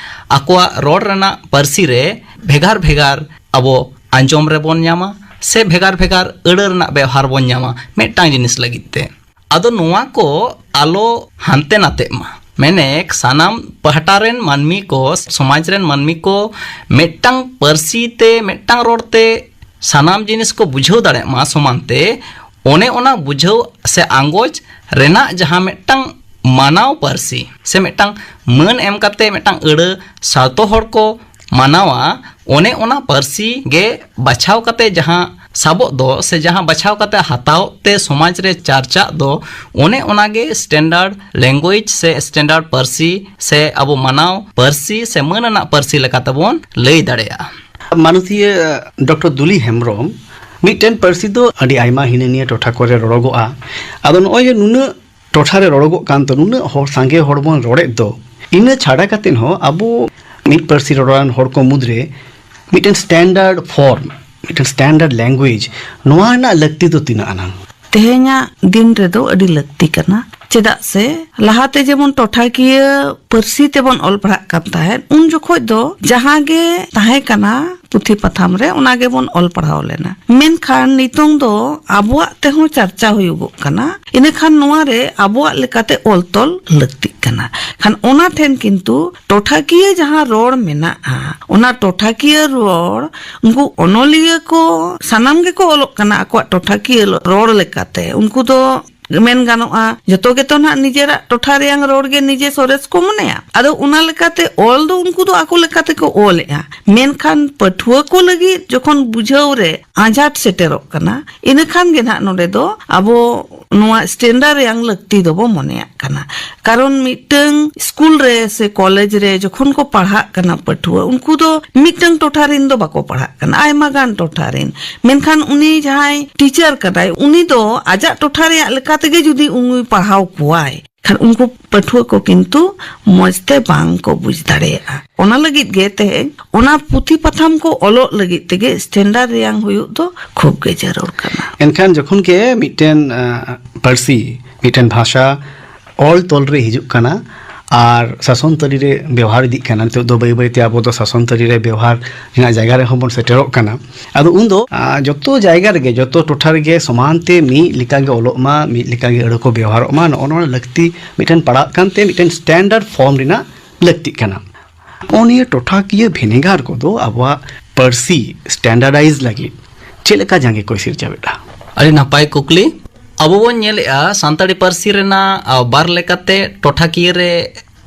ᱟᱠᱚᱣᱟᱜ ᱨᱚᱲ ᱨᱮᱱᱟᱜ ᱯᱟᱹᱨᱥᱤ ᱨᱮ ᱵᱷᱮᱜᱟᱨ ᱵᱷᱮᱜᱟᱨ ᱟᱵᱚ ᱟᱸᱡᱚᱢ ᱨᱮᱵᱚᱱ ᱧᱟᱢᱟ ᱥᱮ ᱵᱷᱮᱜᱟᱨ ᱵᱷᱮᱜᱟᱨ ᱟᱹᱲᱟᱹ ᱨᱮᱱᱟᱜ ᱵᱮᱣᱦᱟᱨ ᱵᱚᱱ ᱧᱟᱢᱟ ᱢᱤᱫᱴᱟᱝ ᱡᱤᱱᱤᱥ ᱞᱟᱹᱜᱤᱫ ᱛᱮ᱾ ᱟᱫᱚ ᱱᱚᱣᱟ ᱠᱚ ᱟᱞᱚ ᱦᱟᱱᱛᱮ ᱱᱟᱛᱮᱜ ᱢᱟ, ᱢᱮᱱᱮᱠ ᱥᱟᱱᱟᱢ ᱯᱟᱦᱴᱟ ᱨᱮᱱ ᱢᱟᱹᱱᱢᱤ ᱠᱚ, ᱥᱚᱢᱟᱡᱽ ᱨᱮᱱ ᱢᱟᱹᱱᱢᱤ ᱠᱚ ᱢᱤᱫᱴᱟᱝ ᱯᱟᱹᱨᱥᱤ ᱛᱮ, ᱢᱤᱫᱴᱟᱝ ᱨᱚᱲ ᱛᱮ ᱥᱟᱱᱟᱢ ᱡᱤᱱᱤᱥ ᱠᱚ ᱵᱩᱡᱷᱟᱹᱣ ᱫᱟᱲᱮᱭᱟᱜ ᱢᱟ ᱥᱚᱢᱟᱱ ᱛᱮ, ᱚᱱᱮ ᱚᱱᱟ ᱵᱩᱡᱷᱟᱹᱣ ᱥᱮ ᱟᱸᱜᱚᱪ ᱨᱮᱱᱟᱜ ᱡᱟᱦᱟᱸ ᱢᱤᱫᱴᱟᱝ ᱢᱟᱱᱟᱣ ᱯᱟᱹᱨᱥᱤ ᱥᱮ ᱢᱤᱫᱴᱟᱝ ᱢᱟᱹᱱ ᱮᱢ ᱠᱟᱛᱮ ᱢᱤᱫᱴᱟᱝ ᱟᱹᱲᱟᱹ ᱥᱟᱶᱛᱚ ᱦᱚᱲ ᱠᱚ ᱢᱟᱱᱟᱣᱟ, ᱚᱱᱮ ᱚᱱᱟ ᱯᱟᱹᱨᱥᱤ ᱜᱮ ᱵᱟᱪᱷᱟᱣ ᱠᱟᱛᱮ ᱡᱟᱦᱟᱸ ᱥᱟᱵᱚᱜ ᱫᱚ ᱥᱮ ᱡᱟᱦᱟᱸ ᱵᱟᱪᱷᱟᱣ ᱠᱟᱛᱮ ᱦᱟᱛᱟᱣ ᱛᱮ ᱥᱚᱢᱟᱡᱽ ᱨᱮ ᱪᱟᱨᱪᱟᱜ ᱫᱚ, ᱚᱱᱮ ᱚᱱᱟ ᱜᱮ ᱥᱴᱮᱱᱰᱟᱨᱰ ᱞᱮᱝᱜᱩᱭᱮᱡᱽ ᱥᱮ ᱥᱴᱮᱱᱰᱟᱨᱰ ᱯᱟᱹᱨᱥᱤ ᱥᱮ ᱟᱵᱚ ᱢᱟᱱᱟᱣ ᱯᱟᱹᱨᱥᱤ ᱥᱮ ᱢᱟᱹᱱ ᱟᱱᱟᱜ ᱯᱟᱹᱨᱥᱤ ᱞᱮᱠᱟ ᱛᱮᱵᱚᱱ ᱞᱟᱹᱭ ᱫᱟᱲᱮᱭᱟᱜᱼᱟ᱾ ᱢᱟᱱᱚᱛᱤᱭᱟᱹ ᱰᱚᱠᱴᱚᱨ ᱫᱩᱞᱤ ᱦᱮᱢᱵᱨᱚᱢ, ᱢᱤᱫᱴᱮᱱ ᱯᱟᱹᱨᱥᱤ ᱫᱚ ᱟᱹᱰᱤ ᱟᱭᱢᱟ ᱦᱤᱱᱟᱹ ᱱᱤᱭᱟᱹ ᱴᱚᱴᱷᱟ ᱠᱚᱨᱮ ᱨᱚᱲᱚᱜᱚᱜᱼᱟ᱾ ᱟᱫᱚ ᱱᱚᱜᱼᱚᱭ ᱡᱮ ᱱᱩᱱᱟᱹᱜ ᱴᱚᱴᱷᱟ ᱨᱮ ᱨᱚᱲᱚᱜᱚᱜ ᱠᱟᱱ ᱫᱚ, ᱱᱩᱱᱟᱹᱜ ᱦᱚᱲ, ᱥᱟᱸᱜᱮ ᱦᱚᱲ ᱵᱚᱱ ᱨᱚᱲᱮᱫ ᱫᱚ, ᱤᱱᱟᱹ ᱪᱷᱟᱰᱟ ᱠᱟᱛᱮᱫ ᱦᱚᱸ ᱟᱵᱚ ᱢᱤᱫ ᱯᱟᱹᱨᱥᱤ ᱨᱚᱲᱟᱱ ᱦᱚᱲ ᱠᱚ ᱢᱩᱫᱽᱨᱮ ᱢᱤᱫᱴᱮᱱ ᱥᱴᱮᱱᱰᱟᱨᱰ ᱯᱷᱚᱨᱢ, ᱢᱤᱫᱴᱮᱱ ᱥᱴᱮᱱᱰᱟᱨᱰ ᱞᱮᱝᱜᱩᱭᱮᱡᱽ, ᱱᱚᱣᱟ ᱨᱮᱱᱟᱜ ᱞᱟᱹᱠᱛᱤ ᱫᱚ ᱛᱤᱱᱟᱹᱜ ᱟᱱᱟᱝ? ᱛᱮᱦᱮᱧᱟᱜ ᱫᱤᱱ ᱨᱮᱫᱚ ᱟᱹᱰᱤ ᱞᱟᱹᱠᱛᱤ ᱠᱟᱱᱟ᱾ ᱪᱮᱫᱟᱜ ᱥᱮ ᱞᱟᱦᱟᱛᱮ ᱡᱮᱢᱚᱱ ᱴᱚᱴᱷᱟᱠᱤᱭᱟᱹ ᱯᱟᱹᱨᱥᱤ ᱛᱮᱵᱚᱱ ᱚᱞ ᱯᱟᱲᱦᱟᱜ ᱠᱟᱱ ᱛᱟᱦᱮᱸᱫ, ᱩᱱ ᱡᱚᱠᱷᱚᱡ ᱫᱚ ᱡᱟᱦᱟᱸ ᱜᱮ ᱛᱟᱦᱮᱸ ᱠᱟᱱᱟ ᱯᱩᱛᱷᱤ ᱯᱟᱛᱷᱟᱢ ᱨᱮ, ᱚᱱᱟ ᱜᱮᱵᱚᱱ ᱚᱞ ᱯᱟᱲᱦᱟᱣ ᱞᱮᱱᱟ᱾ ᱢᱮᱱᱠᱷᱟᱱ ᱱᱤᱛᱚᱝ ᱫᱚ ᱟᱵᱚᱣᱟᱜ ᱛᱮᱦᱚᱸ ᱪᱟᱨᱪᱟ ᱦᱩᱭᱩᱜᱚᱜ ᱠᱟᱱᱟ, ᱤᱱᱟᱹᱠᱷᱟᱱ ᱱᱚᱣᱟ ᱨᱮ ᱟᱵᱚᱣᱟᱜ ᱞᱮᱠᱟᱛᱮ ᱚᱞ ᱛᱚᱞ ᱞᱟᱹᱠᱛᱤᱜ ᱠᱟᱱᱟ᱾ ᱠᱷᱟᱱ ᱚᱱᱟ ᱴᱷᱮᱱ ᱠᱤᱱᱛᱩ ᱴᱚᱴᱷᱟᱠᱤᱭᱟᱹ ᱡᱟᱦᱟᱸ ᱨᱚᱲ ᱢᱮᱱᱟᱜᱼᱟ, ᱚᱱᱟ ᱴᱚᱴᱷᱟᱠᱤᱭᱟᱹ ᱨᱚᱲ, ᱩᱱᱠᱩ ᱚᱱᱚᱞᱤᱭᱟᱹ ᱠᱚ ᱥᱟᱱᱟᱢ ᱜᱮᱠᱚ ᱚᱞᱚᱜ ᱠᱟᱱᱟ ᱟᱠᱚᱣᱟᱜ ᱴᱚᱴᱷᱟᱠᱤᱭᱟᱹ ᱨᱚᱲ ᱞᱮᱠᱟᱛᱮ᱾ ᱩᱱᱠᱩ ᱫᱚ ᱢᱮᱱ ᱜᱟᱱᱚᱜᱼᱟ, ᱡᱚᱛᱚ ᱜᱮᱛᱚ ᱱᱟᱜ ᱱᱤᱡᱮᱨᱟᱜ ᱴᱚᱴᱷᱟ ᱨᱮᱭᱟᱝ ᱨᱚᱲ ᱜᱮ ᱱᱤᱡᱮ ᱥᱚᱨᱮᱥ ᱠᱚ ᱢᱚᱱᱮᱭᱟ᱾ ᱟᱫᱚ ᱚᱱᱟ ᱞᱮᱠᱟᱛᱮ ᱚᱞ ᱫᱚ ᱩᱱᱠᱩ ᱫᱚ ᱟᱠᱚ ᱞᱮᱠᱟ ᱛᱮᱠᱚ ᱚᱞᱮᱜᱼᱟ, ᱢᱮᱱᱠᱷᱟᱱ ᱯᱟᱹᱴᱷᱩᱣᱟᱹ ᱠᱚ ᱞᱟᱹᱜᱤᱫ ᱡᱚᱠᱷᱚᱱ ᱵᱩᱡᱷᱟᱹᱣ ᱨᱮ ᱟᱸᱡᱷᱟᱴ ᱥᱮᱴᱮᱨᱚᱜ ᱠᱟᱱᱟ, ᱤᱱᱟᱹ ᱠᱷᱟᱱ ᱜᱮ ᱱᱟᱜ ᱱᱚᱰᱮ ᱫᱚ ᱟᱵᱚ ᱱᱚᱣᱟ ᱥᱴᱮᱱᱰᱟᱨᱰ ᱨᱮᱭᱟᱝ ᱞᱟᱹᱠᱛᱤ ᱫᱚᱵᱚ ᱢᱚᱱᱮᱭᱟᱜ ᱠᱟᱱᱟ᱾ ᱠᱟᱨᱚᱱ ᱢᱤᱫᱴᱟᱝ ᱥᱠᱩᱞ ᱨᱮ ᱥᱮ ᱠᱚᱞᱮᱡᱽ ᱨᱮ ᱡᱚᱠᱷᱚᱱ ᱠᱚ ᱯᱟᱲᱦᱟᱜ ᱠᱟᱱᱟ ᱯᱟᱹᱴᱷᱩᱣᱟᱹ, ᱩᱱᱠᱩ ᱫᱚ ᱢᱤᱫᱴᱟᱝ ᱴᱚᱴᱷᱟ ᱨᱮᱱ ᱫᱚ ᱵᱟᱠᱚ ᱯᱟᱲᱦᱟᱜ ᱠᱟᱱᱟ, ᱟᱭᱢᱟ ᱜᱟᱱ ᱴᱚᱴᱷᱟ ᱨᱮᱱ᱾ ᱢᱮᱱᱠᱷᱟᱱ ᱩᱱᱤ ᱡᱟᱦᱟᱸᱭ ᱴᱤᱪᱟᱨ ᱠᱟᱱᱟᱭ, ᱩᱱᱤ ᱫᱚ ᱟᱡᱟᱜ ᱴᱚᱴᱷᱟ ᱨᱮᱭᱟᱜ ᱞᱮᱠᱟ ᱛᱮᱜᱮ ᱡᱩᱫᱤ ᱩᱱᱤ ᱯᱟᱲᱦᱟᱣ ᱠᱚᱣᱟᱭ, ᱠᱷᱟᱱ ᱩᱱᱠᱩ ᱯᱟᱹᱴᱷᱩᱣᱟᱹ ᱠᱚ ᱠᱤᱱᱛᱩ ᱢᱚᱸᱡᱽ ᱛᱮ ᱵᱟᱝ ᱠᱚ ᱵᱩᱡᱽ ᱫᱟᱲᱮᱭᱟᱜᱼᱟ᱾ ᱚᱱᱟ ᱞᱟᱹᱜᱤᱫ ᱜᱮ ᱛᱮᱦᱮᱧ ᱚᱱᱟ ᱯᱩᱛᱷᱤ ᱯᱟᱛᱷᱟᱢ ᱠᱚ ᱚᱞᱚᱜ ᱞᱟᱹᱜᱤᱫ ᱛᱮᱜᱮ ᱥᱴᱮᱱᱰᱟᱨᱰ ᱨᱮᱭᱟᱝ ᱦᱩᱭᱩᱜ ᱫᱚ ᱠᱷᱩᱵ ᱜᱮ ᱡᱟᱹᱨᱩᱲ ᱠᱟᱱᱟ᱾ ᱮᱱᱠᱷᱟᱱ ᱡᱚᱠᱷᱚᱱ ᱜᱮ ᱢᱤᱫᱴᱮᱱ, ᱟᱸ, ᱯᱟᱹᱨᱥᱤ, ᱢᱤᱫᱴᱮᱱ ᱵᱷᱟᱥᱟ ᱚᱞ ᱛᱚᱞ ᱨᱮ ᱦᱤᱡᱩᱜ ᱠᱟᱱᱟ ᱟᱨ ᱥᱟᱥᱚᱱ ᱛᱟᱹᱨᱤ ᱨᱮ ᱵᱮᱣᱦᱟᱨ ᱤᱫᱤᱜ ᱠᱟᱱᱟ, ᱱᱤᱛᱚᱜ ᱫᱚ ᱵᱟᱹᱭ ᱵᱟᱹᱭ ᱛᱮ ᱟᱵᱚ ᱫᱚ ᱥᱟᱥᱚᱱ ᱛᱟᱹᱨᱤ ᱨᱮ ᱵᱮᱣᱦᱟᱨ ᱨᱮᱱᱟᱜ ᱡᱟᱭᱜᱟ ᱨᱮᱦᱚᱸ ᱵᱚᱱ ᱥᱮᱴᱮᱨᱚᱜ ᱠᱟᱱᱟ᱾ ᱟᱫᱚ ᱩᱱᱫᱚ, ᱟᱸ, ᱡᱚᱛᱚ ᱡᱟᱭᱜᱟ ᱨᱮᱜᱮ, ᱡᱚᱛᱚ ᱴᱚᱴᱷᱟ ᱨᱮᱜᱮ ᱥᱚᱢᱟᱱ ᱛᱮ ᱢᱤᱫ ᱞᱮᱠᱟ ᱜᱮ ᱚᱞᱚᱜ ᱢᱟ, ᱢᱤᱫ ᱞᱮᱠᱟ ᱜᱮ ᱟᱹᱲᱟᱹ ᱠᱚ ᱵᱮᱣᱦᱟᱨᱚᱜ ᱢᱟ, ᱱᱚᱜᱼᱚ ᱱᱚᱣᱟ ᱞᱟᱹᱠᱛᱤ ᱢᱤᱫᱴᱮᱱ ᱯᱟᱲᱟᱜ ᱠᱟᱱᱛᱮ ᱢᱤᱫᱴᱮᱱ ᱥᱴᱮᱱᱰᱟᱨᱰ ᱯᱷᱚᱨᱢ ᱨᱮᱱᱟᱜ ᱞᱟᱹᱠᱛᱤᱜ ᱠᱟᱱᱟ᱾ ᱱᱚᱜᱼᱚ ᱱᱤᱭᱟᱹ ᱴᱚᱴᱷᱟᱠᱤᱭᱟᱹ ᱵᱷᱮᱱᱮᱜᱟᱨ ᱠᱚᱫᱚ ᱟᱵᱚᱣᱟᱜ ᱯᱟᱹᱨᱥᱤ ᱥᱴᱮᱱᱰᱟᱨᱰᱟᱭᱤᱡᱽ ᱞᱟᱹᱜᱤᱫ ᱪᱮᱫ ᱞᱮᱠᱟ ᱡᱟᱸᱜᱮ ᱠᱚᱭ ᱥᱤᱨᱡᱟᱹᱣᱮᱫᱼᱟ? ᱟᱹᱰᱤ ᱱᱟᱯᱟᱭ ᱠᱩᱠᱞᱤ᱾ ᱟᱵᱚ ᱵᱚᱱ ᱧᱮᱞᱮᱫᱼᱟ, ᱥᱟᱱᱛᱟᱲᱤ ᱯᱟᱹᱨᱥᱤ ᱨᱮᱱᱟᱜ, ᱟ, ᱵᱟᱨ ᱞᱮᱠᱟᱛᱮ ᱴᱚᱴᱷᱟᱠᱤᱭᱟᱹ ᱨᱮ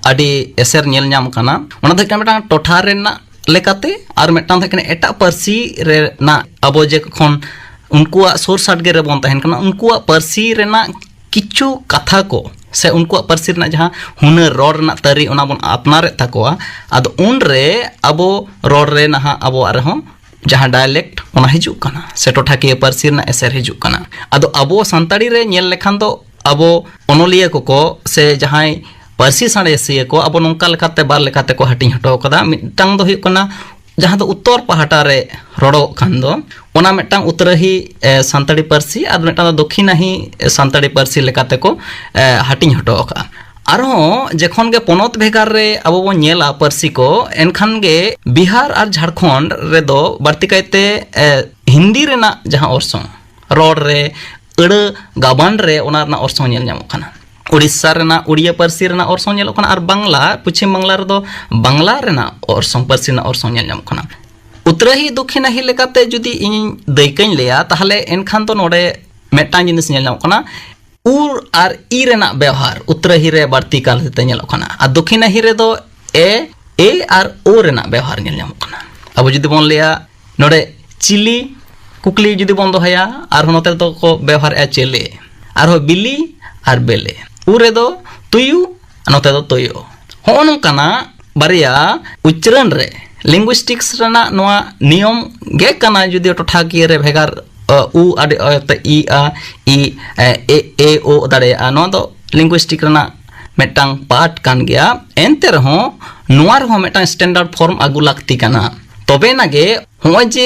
ᱟᱹᱰᱤ ᱮᱥᱮᱨ ᱧᱮᱞ ᱧᱟᱢ ᱠᱟᱱᱟ᱾ ᱚᱱᱟ ᱫᱚ ᱦᱩᱭᱩᱜ ᱠᱟᱱᱟ ᱢᱤᱫᱴᱟᱝ ᱴᱚᱴᱷᱟ ᱨᱮᱱᱟᱜ ᱞᱮᱠᱟᱛᱮ, ᱟᱨ ᱢᱤᱫᱴᱟᱝ ᱫᱚ ᱦᱩᱭᱩᱜ ᱠᱟᱱᱟ ᱮᱴᱟᱜ ᱯᱟᱹᱨᱥᱤ ᱨᱮᱱᱟᱜ, ᱟᱵᱚ ᱡᱚᱠᱷᱚᱱ ᱩᱱᱠᱩᱣᱟᱜ ᱥᱩᱨ ᱥᱟᱰᱜᱮ ᱨᱮᱵᱚᱱ ᱛᱟᱦᱮᱱ ᱠᱟᱱᱟ, ᱩᱱᱠᱩᱣᱟᱜ ᱯᱟᱹᱨᱥᱤ ᱨᱮᱱᱟᱜ ᱠᱤᱪᱷᱩ ᱠᱟᱛᱷᱟ ᱠᱚ ᱥᱮ ᱩᱱᱠᱩᱣᱟᱜ ᱯᱟᱹᱨᱥᱤ ᱨᱮᱱᱟᱜ ᱡᱟᱦᱟᱸ ᱦᱩᱱᱟᱹᱨ, ᱨᱚᱲ ᱨᱮᱱᱟᱜ ᱛᱟᱹᱨᱤ, ᱚᱱᱟ ᱵᱚᱱ ᱟᱯᱱᱟᱨᱮᱫ ᱛᱟᱠᱚᱣᱟ᱾ ᱟᱫᱚ ᱩᱱᱨᱮ ᱟᱵᱚ ᱨᱚᱲ ᱨᱮ ᱱᱟᱦᱟᱜ ᱟᱵᱚᱣᱟᱜ ᱨᱮᱦᱚᱸ ᱡᱟᱦᱟᱸ ᱰᱟᱭᱞᱮᱠᱴ, ᱚᱱᱟ ᱦᱤᱡᱩᱜ ᱠᱟᱱᱟ ᱥᱮ ᱴᱚᱴᱷᱟᱠᱤᱭᱟᱹ ᱯᱟᱹᱨᱥᱤ ᱨᱮᱱᱟᱜ ᱮᱥᱮᱨ ᱦᱤᱡᱩᱜ ᱠᱟᱱᱟ᱾ ᱟᱫᱚ ᱟᱵᱚ ᱥᱟᱱᱛᱟᱲᱤ ᱨᱮ ᱧᱮᱞ ᱞᱮᱠᱷᱟᱱ ᱫᱚ ᱟᱵᱚ ᱚᱱᱚᱞᱤᱭᱟᱹ ᱠᱚᱠᱚ ᱥᱮ ᱡᱟᱦᱟᱸᱭ ᱯᱟᱹᱨᱥᱤ ᱥᱟᱬᱮᱥᱤᱭᱟᱹ ᱠᱚ ᱟᱵᱚ ᱱᱚᱝᱠᱟ ᱞᱮᱠᱟᱛᱮ ᱵᱟᱨ ᱞᱮᱠᱟ ᱛᱮᱠᱚ ᱦᱟᱹᱴᱤᱧ ᱦᱚᱴᱚ ᱠᱟᱫᱟ᱾ ᱢᱤᱫᱴᱟᱝ ᱫᱚ ᱦᱩᱭᱩᱜ ᱠᱟᱱᱟ ᱡᱟᱦᱟᱸ ᱫᱚ ᱩᱛᱛᱚᱨ ᱯᱟᱦᱴᱟ ᱨᱮ ᱨᱚᱲᱚᱜ ᱠᱷᱟᱱ ᱫᱚ, ᱚᱱᱟ ᱢᱤᱫᱴᱟᱝ ᱩᱛᱨᱟᱹᱦᱤ, ᱮ, ᱥᱟᱱᱛᱟᱲᱤ ᱯᱟᱹᱨᱥᱤ ᱟᱨ ᱢᱤᱫᱴᱟᱝ ᱫᱚ ᱫᱚᱠᱷᱤᱱᱟᱦᱤ, ᱮ, ᱥᱟᱱᱛᱟᱲᱤ ᱯᱟᱹᱨᱥᱤ ᱞᱮᱠᱟᱛᱮ ᱠᱚ, ᱮ, ᱦᱟᱹᱴᱤᱧ ᱦᱚᱴᱚ ᱟᱠᱟᱫᱼᱟ᱾ ᱟᱨᱦᱚᱸ ᱡᱚᱠᱷᱚᱱ ᱜᱮ ᱯᱚᱱᱚᱛ ᱵᱷᱮᱜᱟᱨ ᱨᱮ ᱟᱵᱚ ᱵᱚᱱ ᱧᱮᱞᱟ ᱯᱟᱹᱨᱥᱤ ᱠᱚ, ᱮᱱᱠᱷᱟᱱ ᱜᱮ ᱵᱤᱦᱟᱨ ᱟᱨ ᱡᱷᱟᱲᱠᱷᱚᱸᱰ ᱨᱮᱫᱚ ᱵᱟᱹᱲᱛᱤ ᱠᱟᱭᱛᱮ, ᱮ, ᱦᱤᱱᱫᱤ ᱨᱮᱱᱟᱜ ᱡᱟᱦᱟᱸ ᱚᱨᱥᱚᱝ, ᱨᱚᱲ ᱨᱮ, ᱟᱹᱲᱟᱹ ᱜᱟᱵᱟᱱ ᱨᱮ ᱚᱱᱟ ᱨᱮᱱᱟᱜ ᱚᱨᱥᱚᱝ ᱧᱮᱞ ᱧᱟᱢᱚᱜ ᱠᱟᱱᱟ᱾ ᱩᱲᱤᱥᱥᱟ ᱨᱮᱱᱟᱜ ᱩᱲᱤᱭᱟ ᱯᱟᱹᱨᱥᱤ ᱨᱮᱱᱟᱜ ᱚᱨᱥᱚᱝ ᱧᱮᱞᱚᱜ ᱠᱟᱱᱟ, ᱟᱨ ᱵᱟᱝᱞᱟ, ᱯᱚᱪᱷᱤᱢ ᱵᱟᱝᱞᱟ ᱨᱮᱫᱚ ᱵᱟᱝᱞᱟ ᱨᱮᱱᱟᱜ ᱚᱨᱥᱚᱝ, ᱯᱟᱹᱨᱥᱤ ᱨᱮᱱᱟᱜ ᱚᱨᱥᱚᱝ ᱧᱮᱞ ᱧᱟᱢᱚᱜ ᱠᱟᱱᱟ᱾ ᱩᱛᱨᱟᱹᱦᱤ ᱫᱚᱠᱷᱤᱱᱟᱦᱤ ᱞᱮᱠᱟᱛᱮ ᱡᱩᱫᱤ ᱤᱧ ᱫᱟᱹᱭᱠᱟᱹᱧ ᱞᱟᱹᱭᱟ, ᱛᱟᱦᱚᱞᱮ ᱮᱱᱠᱷᱟᱱ ᱫᱚ ᱱᱚᱰᱮ ᱢᱤᱫᱴᱟᱝ ᱡᱤᱱᱤᱥ ᱧᱮᱞ ᱧᱟᱢᱚᱜ ᱠᱟᱱᱟ, ᱩ ᱟᱨ ᱤ ᱨᱮᱱᱟᱜ ᱵᱮᱣᱦᱟᱨ ᱩᱛᱛᱚᱨᱟᱦᱤ ᱨᱮ ᱵᱟᱹᱲᱛᱤ ᱠᱟᱭᱛᱮ ᱧᱮᱞᱚᱜ ᱠᱟᱱᱟ, ᱟᱨ ᱫᱚᱠᱷᱤᱱᱟᱦᱤ ᱨᱮᱫᱚ ᱮ, ᱮ ᱟᱨ ᱳ ᱨᱮᱱᱟᱜ ᱵᱮᱣᱦᱟᱨ ᱧᱮᱞ ᱧᱟᱢᱚᱜ ᱠᱟᱱᱟ᱾ ᱟᱵᱚ ᱡᱩᱫᱤ ᱵᱚᱱ ᱞᱟᱹᱭᱟ ᱱᱚᱰᱮ ᱪᱤᱞᱤ, ᱠᱩᱠᱞᱤ ᱡᱩᱫᱤ ᱵᱚᱱ ᱫᱚᱦᱚᱭᱟ, ᱟᱨᱦᱚᱸ ᱱᱚᱛᱮ ᱫᱚᱠᱚ ᱵᱮᱣᱦᱟᱨᱮᱫᱼᱟ ᱪᱮᱞᱮ, ᱟᱨᱦᱚᱸ ᱵᱤᱞᱤ ᱟᱨ ᱵᱮᱞᱮ᱾ ᱩ ᱨᱮᱫᱚ ᱛᱩᱭᱩ, ᱱᱚᱛᱮ ᱫᱚ ᱛᱳᱭᱳ᱾ ᱦᱚᱸᱜᱼᱚ ᱱᱚᱝᱠᱟᱱᱟᱜ ᱵᱟᱨᱭᱟ ᱩᱪᱨᱟᱹᱱ ᱨᱮ linguistics ᱨᱮᱱᱟᱜ ᱱᱚᱣᱟ ᱱᱤᱭᱚᱢ ᱜᱮ ᱠᱟᱱᱟ, ᱡᱩᱫᱤ ᱴᱚᱴᱷᱟᱠᱤᱭᱟᱹ ᱨᱮ ᱵᱷᱮᱜᱟᱨ, ᱚ, ᱩ ᱟᱹᱰᱤ ᱚᱭᱛᱮ ᱤ ᱟ, ᱤ, ᱮ, ᱮ, ᱮ, ᱳ ᱫᱟᱲᱮᱭᱟᱜᱼᱟ, ᱱᱚᱣᱟ ᱫᱚ linguistic ᱨᱮᱱᱟᱜ ᱢᱤᱫᱴᱟᱝ part ᱠᱟᱱ ᱜᱮᱭᱟ᱾ ᱮᱱᱛᱮ ᱨᱮᱦᱚᱸ ᱱᱚᱣᱟ ᱨᱮᱦᱚᱸ ᱢᱤᱫᱴᱟᱝ standard form ᱟᱹᱜᱩ ᱞᱟᱹᱠᱛᱤ ᱠᱟᱱᱟ, ᱛᱚᱵᱮᱱᱟ ᱜᱮ ᱦᱚᱸᱜᱼᱚᱭ ᱡᱮ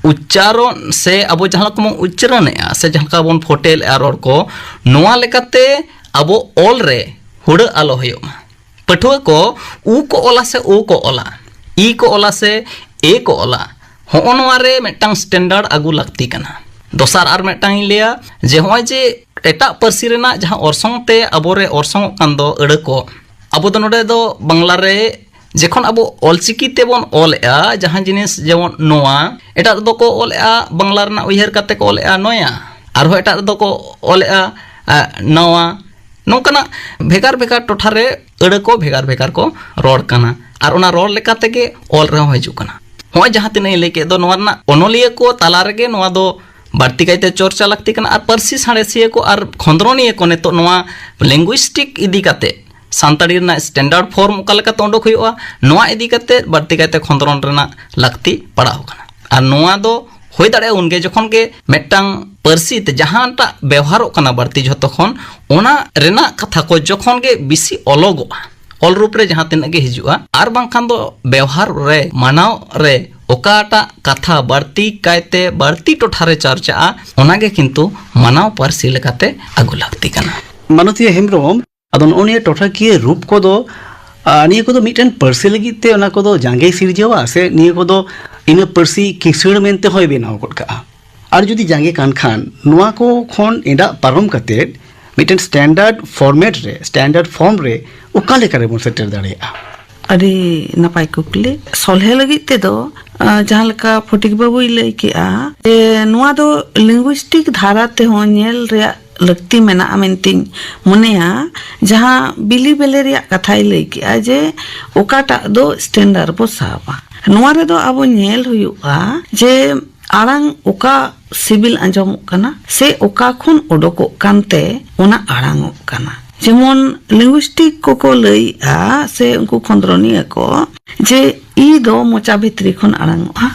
ᱩᱪᱪᱟᱨᱚᱱ ᱥᱮ ᱟᱵᱚ ᱡᱟᱦᱟᱸ ᱞᱮᱠᱟ ᱵᱚᱱ ᱩᱪᱪᱟᱨᱚᱱᱮᱜᱼᱟ ᱥᱮ ᱡᱟᱦᱟᱸ ᱞᱮᱠᱟ ᱵᱚᱱ ᱯᱷᱚᱴᱮᱞᱮᱜᱼᱟ ᱨᱚᱲ ᱠᱚ, ᱱᱚᱣᱟ ᱞᱮᱠᱟᱛᱮ ᱟᱵᱚ ᱚᱞ ᱨᱮ ᱦᱩᱲᱟᱹᱜ ᱟᱞᱚ ᱦᱩᱭᱩᱜ ᱢᱟ᱾ ᱯᱟᱹᱴᱷᱩᱣᱟᱹ ᱠᱚ ᱩ ᱠᱚ ᱚᱞᱟ ᱥᱮ ᱳ ᱠᱚ ᱚᱞᱟ, ᱤ ᱠᱚ ᱚᱞᱟ ᱥᱮ ᱮ ᱠᱚ ᱚᱞᱟ, ᱦᱚᱸᱜᱼᱚ ᱱᱚᱣᱟ ᱨᱮ ᱢᱤᱫᱴᱟᱝ standard ᱟᱹᱜᱩ ᱞᱟᱹᱠᱛᱤ ᱠᱟᱱᱟ᱾ ᱫᱚᱥᱟᱨ ᱟᱨ ᱢᱤᱫᱴᱟᱝ ᱤᱧ ᱞᱟᱹᱭᱟ ᱡᱮ ᱦᱚᱸᱜᱼᱚᱭ ᱡᱮ ᱮᱴᱟᱜ ᱯᱟᱹᱨᱥᱤ ᱨᱮᱱᱟᱜ ᱡᱟᱦᱟᱸ ᱚᱨᱥᱚᱝ ᱛᱮ ᱟᱵᱚᱨᱮ ᱚᱨᱥᱚᱝᱚᱜ ᱠᱟᱱ ᱫᱚ ᱟᱹᱲᱟᱹ ᱠᱚ, ᱟᱵᱚ ᱫᱚ ᱱᱚᱰᱮ ᱫᱚ ᱵᱟᱝᱞᱟ ᱨᱮ ᱡᱚᱠᱷᱚᱱ ᱟᱵᱚ ᱚᱞᱪᱤᱠᱤ ᱛᱮᱵᱚᱱ ᱚᱞᱮᱜᱼᱟ, ᱡᱟᱦᱟᱸ ᱡᱤᱱᱤᱥ ᱡᱮᱢᱚᱱ ᱱᱚᱣᱟ, ᱮᱴᱟᱜ ᱨᱮᱫᱚ ᱠᱚ ᱚᱞᱮᱜᱼᱟ ᱵᱟᱝᱞᱟ ᱨᱮᱱᱟᱜ ᱩᱭᱦᱟᱹᱨ ᱠᱟᱛᱮ ᱠᱚ ᱚᱞᱮᱜᱼᱟ ᱱᱚᱭᱟ, ᱟᱨᱦᱚᱸ ᱮᱴᱟᱜ ᱨᱮᱫᱚ ᱠᱚ ᱚᱞᱮᱜᱼᱟ, ᱟ, ᱱᱟᱣᱟ᱾ ᱱᱚᱝᱠᱟᱱᱟᱜ ᱵᱷᱮᱜᱟᱨ ᱵᱷᱮᱜᱟᱨ ᱴᱚᱴᱷᱟ ᱨᱮ ᱟᱹᱲᱟᱹ ᱠᱚ ᱵᱷᱮᱜᱟᱨ ᱵᱷᱮᱜᱟᱨ ᱠᱚ ᱨᱚᱲ ᱠᱟᱱᱟ, ᱟᱨ ᱚᱱᱟ ᱨᱚᱲ ᱞᱮᱠᱟ ᱛᱮᱜᱮ ᱚᱞ ᱨᱮᱦᱚᱸ ᱦᱤᱡᱩᱜ ᱠᱟᱱᱟ᱾ ᱦᱚᱸᱜᱼᱚᱭ ᱡᱟᱦᱟᱸ ᱛᱤᱱᱟᱹᱜ ᱤᱧ ᱞᱟᱹᱭ ᱠᱮᱫ ᱫᱚ, ᱱᱚᱣᱟ ᱨᱮᱱᱟᱜ ᱚᱱᱚᱞᱤᱭᱟᱹ ᱠᱚ ᱛᱟᱞᱟ ᱨᱮᱜᱮ ᱱᱚᱣᱟ ᱫᱚ ᱵᱟᱹᱲᱛᱤ ᱠᱟᱭᱛᱮ ᱪᱚᱨᱪᱟ ᱞᱟᱹᱠᱛᱤ ᱠᱟᱱᱟ, ᱟᱨ ᱯᱟᱹᱨᱥᱤ ᱥᱟᱬᱮᱥᱤᱭᱟᱹ ᱠᱚ ᱟᱨ ᱠᱷᱚᱸᱫᱽᱨᱚᱱᱤᱭᱟᱹ ᱠᱚ ᱱᱤᱛᱚᱜ ᱱᱚᱣᱟ linguistic ᱤᱫᱤ ᱠᱟᱛᱮ ᱥᱟᱱᱛᱟᱲᱤ ᱨᱮᱱᱟᱜ standard form ᱚᱠᱟ ᱞᱮᱠᱟᱛᱮ ᱩᱰᱩᱠ ᱦᱩᱭᱩᱜᱼᱟ, ᱱᱚᱣᱟ ᱤᱫᱤ ᱠᱟᱛᱮ ᱵᱟᱹᱲᱛᱤ ᱠᱟᱭᱛᱮ ᱠᱷᱚᱸᱫᱽᱨᱚᱱ ᱨᱮᱱᱟᱜ ᱞᱟᱹᱠᱛᱤ ᱯᱟᱲᱟᱣ ᱠᱟᱱᱟ᱾ ᱟᱨ ᱱᱚᱣᱟ ᱫᱚ ᱦᱩᱭ ᱫᱟᱲᱮᱭᱟᱜᱼᱟ ᱩᱱᱜᱮ ᱡᱚᱠᱷᱚᱱ ᱜᱮ ᱢᱤᱫᱴᱟᱝ ᱯᱟᱹᱨᱥᱤ ᱛᱮ ᱡᱟᱦᱟᱸᱴᱟᱜ ᱵᱮᱣᱦᱟᱨᱚᱜ ᱠᱟᱱᱟ ᱵᱟᱹᱲᱛᱤ ᱡᱷᱚᱛᱚ ᱠᱷᱚᱱ, ᱚᱱᱟ ᱨᱮᱱᱟᱜ ᱠᱟᱛᱷᱟ ᱠᱚ ᱡᱚᱠᱷᱚᱱ ᱜᱮ ᱵᱮᱥᱤ ᱚᱞᱚᱜᱚᱜᱼᱟ, ᱚᱞ ᱨᱩᱯ ᱨᱮ ᱡᱟᱦᱟᱸ ᱛᱤᱱᱟᱹᱜ ᱜᱮ ᱦᱤᱡᱩᱜᱼᱟ, ᱟᱨ ᱵᱟᱝᱠᱷᱟᱱ ᱫᱚ ᱵᱮᱣᱦᱟᱨ ᱨᱮ, ᱢᱟᱱᱟᱣ ᱨᱮ ᱚᱠᱟᱴᱟᱜ ᱠᱟᱛᱷᱟ ᱵᱟᱹᱲᱛᱤ ᱠᱟᱭᱛᱮ ᱵᱟᱹᱲᱛᱤ ᱴᱚᱴᱷᱟ ᱨᱮ ᱪᱟᱨᱪᱟᱜᱼᱟ, ᱚᱱᱟᱜᱮ ᱠᱤᱱᱛᱩ ᱢᱟᱱᱟᱣ ᱯᱟᱹᱨᱥᱤ ᱞᱮᱠᱟᱛᱮ ᱟᱹᱜᱩ ᱞᱟᱹᱠᱛᱤ ᱠᱟᱱᱟ᱾ ᱢᱟᱱᱚᱛᱤᱭᱟᱹ ᱦᱮᱢᱵᱨᱚᱢ, ᱟᱫᱚ ᱱᱚᱜᱼᱚ ᱱᱤᱭᱟᱹ ᱴᱚᱴᱷᱟᱠᱤᱭᱟᱹ ᱨᱩᱯ ᱠᱚᱫᱚ, ᱟ, ᱱᱤᱭᱟᱹ ᱠᱚᱫᱚ ᱢᱤᱫᱴᱮᱱ ᱯᱟᱹᱨᱥᱤ ᱞᱟᱹᱜᱤᱫ ᱛᱮ ᱚᱱᱟ ᱠᱚᱫᱚ ᱡᱟᱸᱜᱮ ᱥᱤᱨᱡᱟᱹᱣᱟ ᱥᱮ ᱱᱤᱭᱟᱹ ᱠᱚᱫᱚ ᱤᱱᱟᱹ ᱯᱟᱹᱨᱥᱤ ᱠᱤᱥᱟᱹᱬ ᱢᱮᱱᱛᱮ ᱦᱚᱸᱭ ᱵᱮᱱᱟᱣ ᱜᱚᱫ ᱠᱟᱜᱼᱟ? ᱟᱨ ᱡᱩᱫᱤ ᱡᱟᱸᱜᱮ ᱠᱟᱱ ᱠᱷᱟᱱ, ᱱᱚᱣᱟ ᱠᱚ ᱠᱷᱚᱱ ᱮᱸᱰᱟᱜ ᱯᱟᱨᱚᱢ ᱠᱟᱛᱮᱫ ᱢᱤᱫᱴᱮᱱ standard format ᱨᱮ, standard form ᱨᱮ ᱚᱠᱟ ᱞᱮᱠᱟ ᱨᱮᱵᱚᱱ ᱥᱮᱴᱮᱨ ᱫᱟᱲᱮᱭᱟᱜᱼᱟ? ᱟᱹᱰᱤ ᱱᱟᱯᱟᱭ ᱠᱩᱠᱞᱤ᱾ ᱥᱚᱞᱦᱮ ᱞᱟᱹᱜᱤᱫ ᱛᱮᱫᱚ, ᱟ, ᱡᱟᱦᱟᱸ ᱞᱮᱠᱟ ᱯᱷᱚᱴᱤᱠ ᱵᱟᱹᱵᱩᱭ ᱞᱟᱹᱭ ᱠᱮᱜᱼᱟ, ᱡᱮ ᱱᱚᱣᱟ ᱫᱚ linguistic ᱫᱷᱟᱨᱟ ᱛᱮᱦᱚᱸ ᱧᱮᱞ ᱨᱮᱭᱟᱜ ᱞᱟᱹᱠᱛᱤ ᱢᱮᱱᱟᱜᱼᱟ ᱢᱮᱱᱛᱮᱧ ᱢᱚᱱᱮᱭᱟ᱾ ᱡᱟᱦᱟᱸ ᱵᱤᱞᱤ ᱵᱮᱞᱮ ᱨᱮᱭᱟᱜ ᱠᱟᱛᱷᱟᱭ ᱞᱟᱹᱭ ᱠᱮᱜᱼᱟ, ᱡᱮ ᱚᱠᱟᱴᱟᱜ ᱫᱚ standard ᱵᱚ ᱥᱟᱵᱟ, ᱱᱚᱣᱟ ᱨᱮᱫᱚ ᱟᱵᱚ ᱧᱮᱞ ᱦᱩᱭᱩᱜᱼᱟ ᱡᱮ ᱟᱲᱟᱝ ᱚᱠᱟ ᱥᱤᱵᱤᱞ ᱟᱸᱡᱚᱢᱚᱜ ᱠᱟᱱᱟ ᱥᱮ ᱚᱠᱟ ᱠᱷᱚᱱ ᱚᱰᱚᱠᱚᱜ ᱠᱟᱱᱛᱮ ᱚᱱᱟ ᱟᱲᱟᱝᱚᱜ ᱠᱟᱱᱟ᱾ ᱡᱮᱢᱚᱱ linguistic ᱠᱚᱠᱚ ᱞᱟᱹᱭᱮᱜᱼᱟ ᱥᱮ ᱩᱱᱠᱩ ᱠᱷᱚᱸᱫᱽᱨᱚᱱᱤᱭᱟᱹ ᱠᱚ, ᱡᱮ ᱤ ᱫᱚ ᱢᱚᱪᱟ ᱵᱷᱤᱛᱨᱤ ᱠᱷᱚᱱ ᱟᱲᱟᱝᱚᱜᱼᱟ